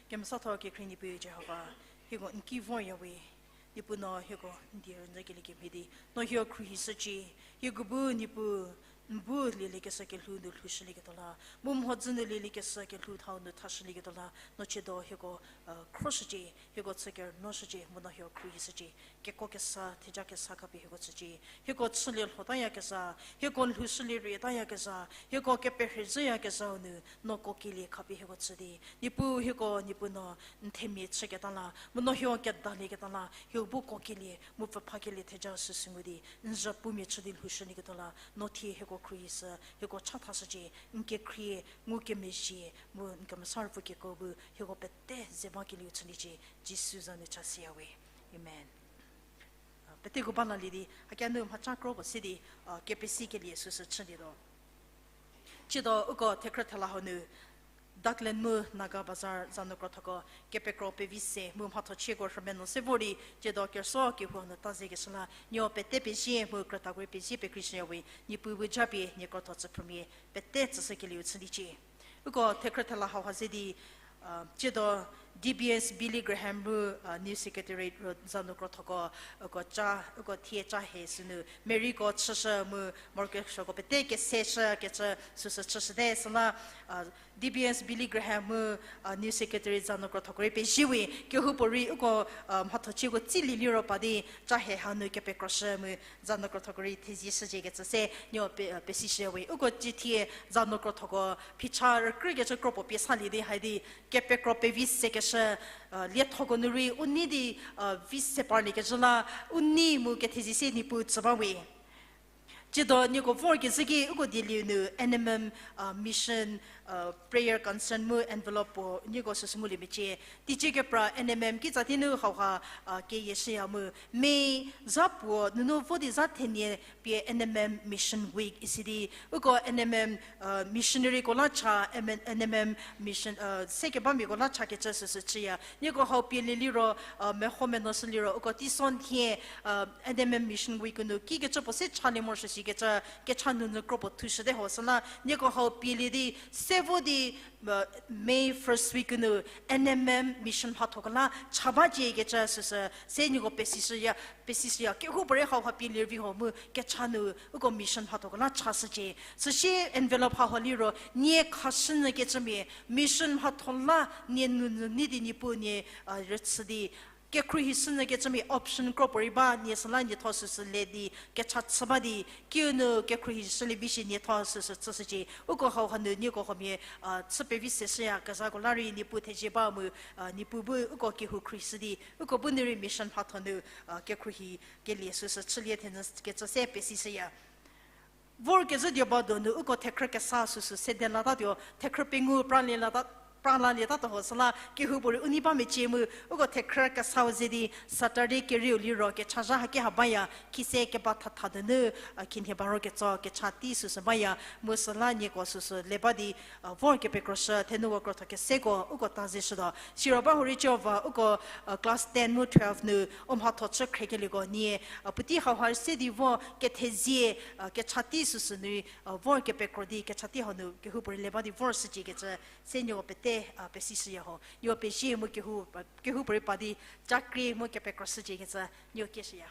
Kemesatho kekhrie Niepuu Jihova, hieko n ki vorya we, Niepuu no hieko n die rünyükelie kemhie di no hie khruohishücie, hieko bu Niepuu n bu lieliekeshü kelhou nu lhoushülieketuo la, mu mhodzü nu lieliekeshü kelhou thau nu thashülieketuo la, no chiedo hieko khroshücie, hieko chü kerünyüshücie, mu no hie khruohishücie. Keko kesa, theja kesa khapie hieko tsücie. Hieko chülie lhotayakezha, hieko lhoushülie rieyakezha, hieko keperhezhüyakezhau nu no kuokelie khapie hieko tsü di, Niepuu hieko Niepuu no n themia chüketa la, mu no hieko kedalieketa la, hieko bu kuokelie mu pfhüphakelie theja süsü ngu di n zhapumia chü di lhoushülieketuo la, no thie hieko khruohishü, hieko chathashücie, n kekhrie ngukemezhie mu n kemesa ruopfü keko bu hieko pete ze bakelieu chüliecie, Jisu za nu chashüya we. Amen. Peteko ba lalie di, hakia nu mhacha kro puo se di, kepesikelie süsü chülietuo. Tsiedo uko thekhrü thela hau nu, Dockland mu Naga Bazar za nu krothoko kepekro pevi se mu mhatho chieko rhümenuo se vor di, tsiedo kerüsuo kehou nu ta zekeshü la, nieko pete pezie mu krütako rei pezie pekrishüya we, Niepuu bu japie nie krotho tsüphrümia pete tsüshükelieu chüliecie. Uko thekhrü thela hau ha ze di, tsiedo D B S Billy Graham mu, New Secretariat ro za nu krothoko, uko cha, uko thie cha he sünu Maryko chüshü mu mortgageko pete keseshü kecü süsü chüshüte süla, D B S Billy Graham mu, New Secretariat za nu krothoko rei pezie we, kehoupuorei uko mhatho chieko tsilie liro pa di cha he hanu kepekroshü mu za nu krothoko rei thezieshücie kecü se nieko pesishüya we. Uko cithie za nu krothoko phicha rükrükecü kro puo pie salie di haidi kepekro pevi sekeshü, liethoko nu rei u nei di vi se parliekezhü la, u nei mu kethezie se Niepuu tsü ba we. Tsiedo nieko vorkezhü ki uko dieliu nu N M M mission prayer concern mu envelope puo nieko süsü ngulie mecie. Teicie kepra N M M kitsa tei nu hauha keyieshüya mu, May zha puo nunu vo di zha thenie pie N M M Mission Week isi di, uko N M M missionaryko la cha, N M M mission sekebamiako la chakecü süsü chüya. Nieko hau pielie liro, meho menuoshü liro uko teisonhie N M M Mission Week nu kikecü puo se chalie morosuo shikecü kecha nunu kro puo thushüte ho süla nieko hau pielie di se vo di May first week nu N M M mission mhathoko la cha baciekecü süsü se nieko pesishüya, pesishüya. Kehoupuorei hauha pielie vi ho mu kecha nu uko mission mhathoko la chashücie. Süsie envelope haho liro nie khashünyükecümia mission mhatho la nie nunu nei di Niepuu nie rüchü di kekhruohishünyükecümia option kro puorei ba nie süla nietho süsü le di kecha chü ba di kiu nu kekhruohishülie vi shi nietho süsü chüshücie. Uko hauha nu nieko huomia chü pevi seshüyakezhako la rei Niepuu thezie ba mu, Niepuu bu uko kehou khruohishü di uko bu nu rei mission mhatho nu kekhruohi kelie süsü chülie thenyü kecü se pesishüya. Vorkezhü dioba donu uko thekhrü kesa süsü sede latatuo, thekhrü pengou pra lalietatuo ho süla kehoupuorei u nei ba mecie mu uko thekhrü kesau ze di Saturday kerieu liro kechazha haki ha baya, khise keba thatha donu khinhie ba ro ketso kecha tei süsü baya mu süla nieko süsü le ba di vor kepekroshü thenuko krotho keseko uko ta zeshütuo. Siro ba hurei Jihova uko class ten mu twelve nu u mhatho chü khriekelieko nie puotei hauha se di vo kethezie kecha tei süsü nu vor kepekro di kecha tei hau nu kehoupuorei le ba di vorshüciekecü se nieko pete pesishüya ho. Nieko pezie mu kehoupuorei pa di chakri mu kepekroshüciekecü nieko kieshüya.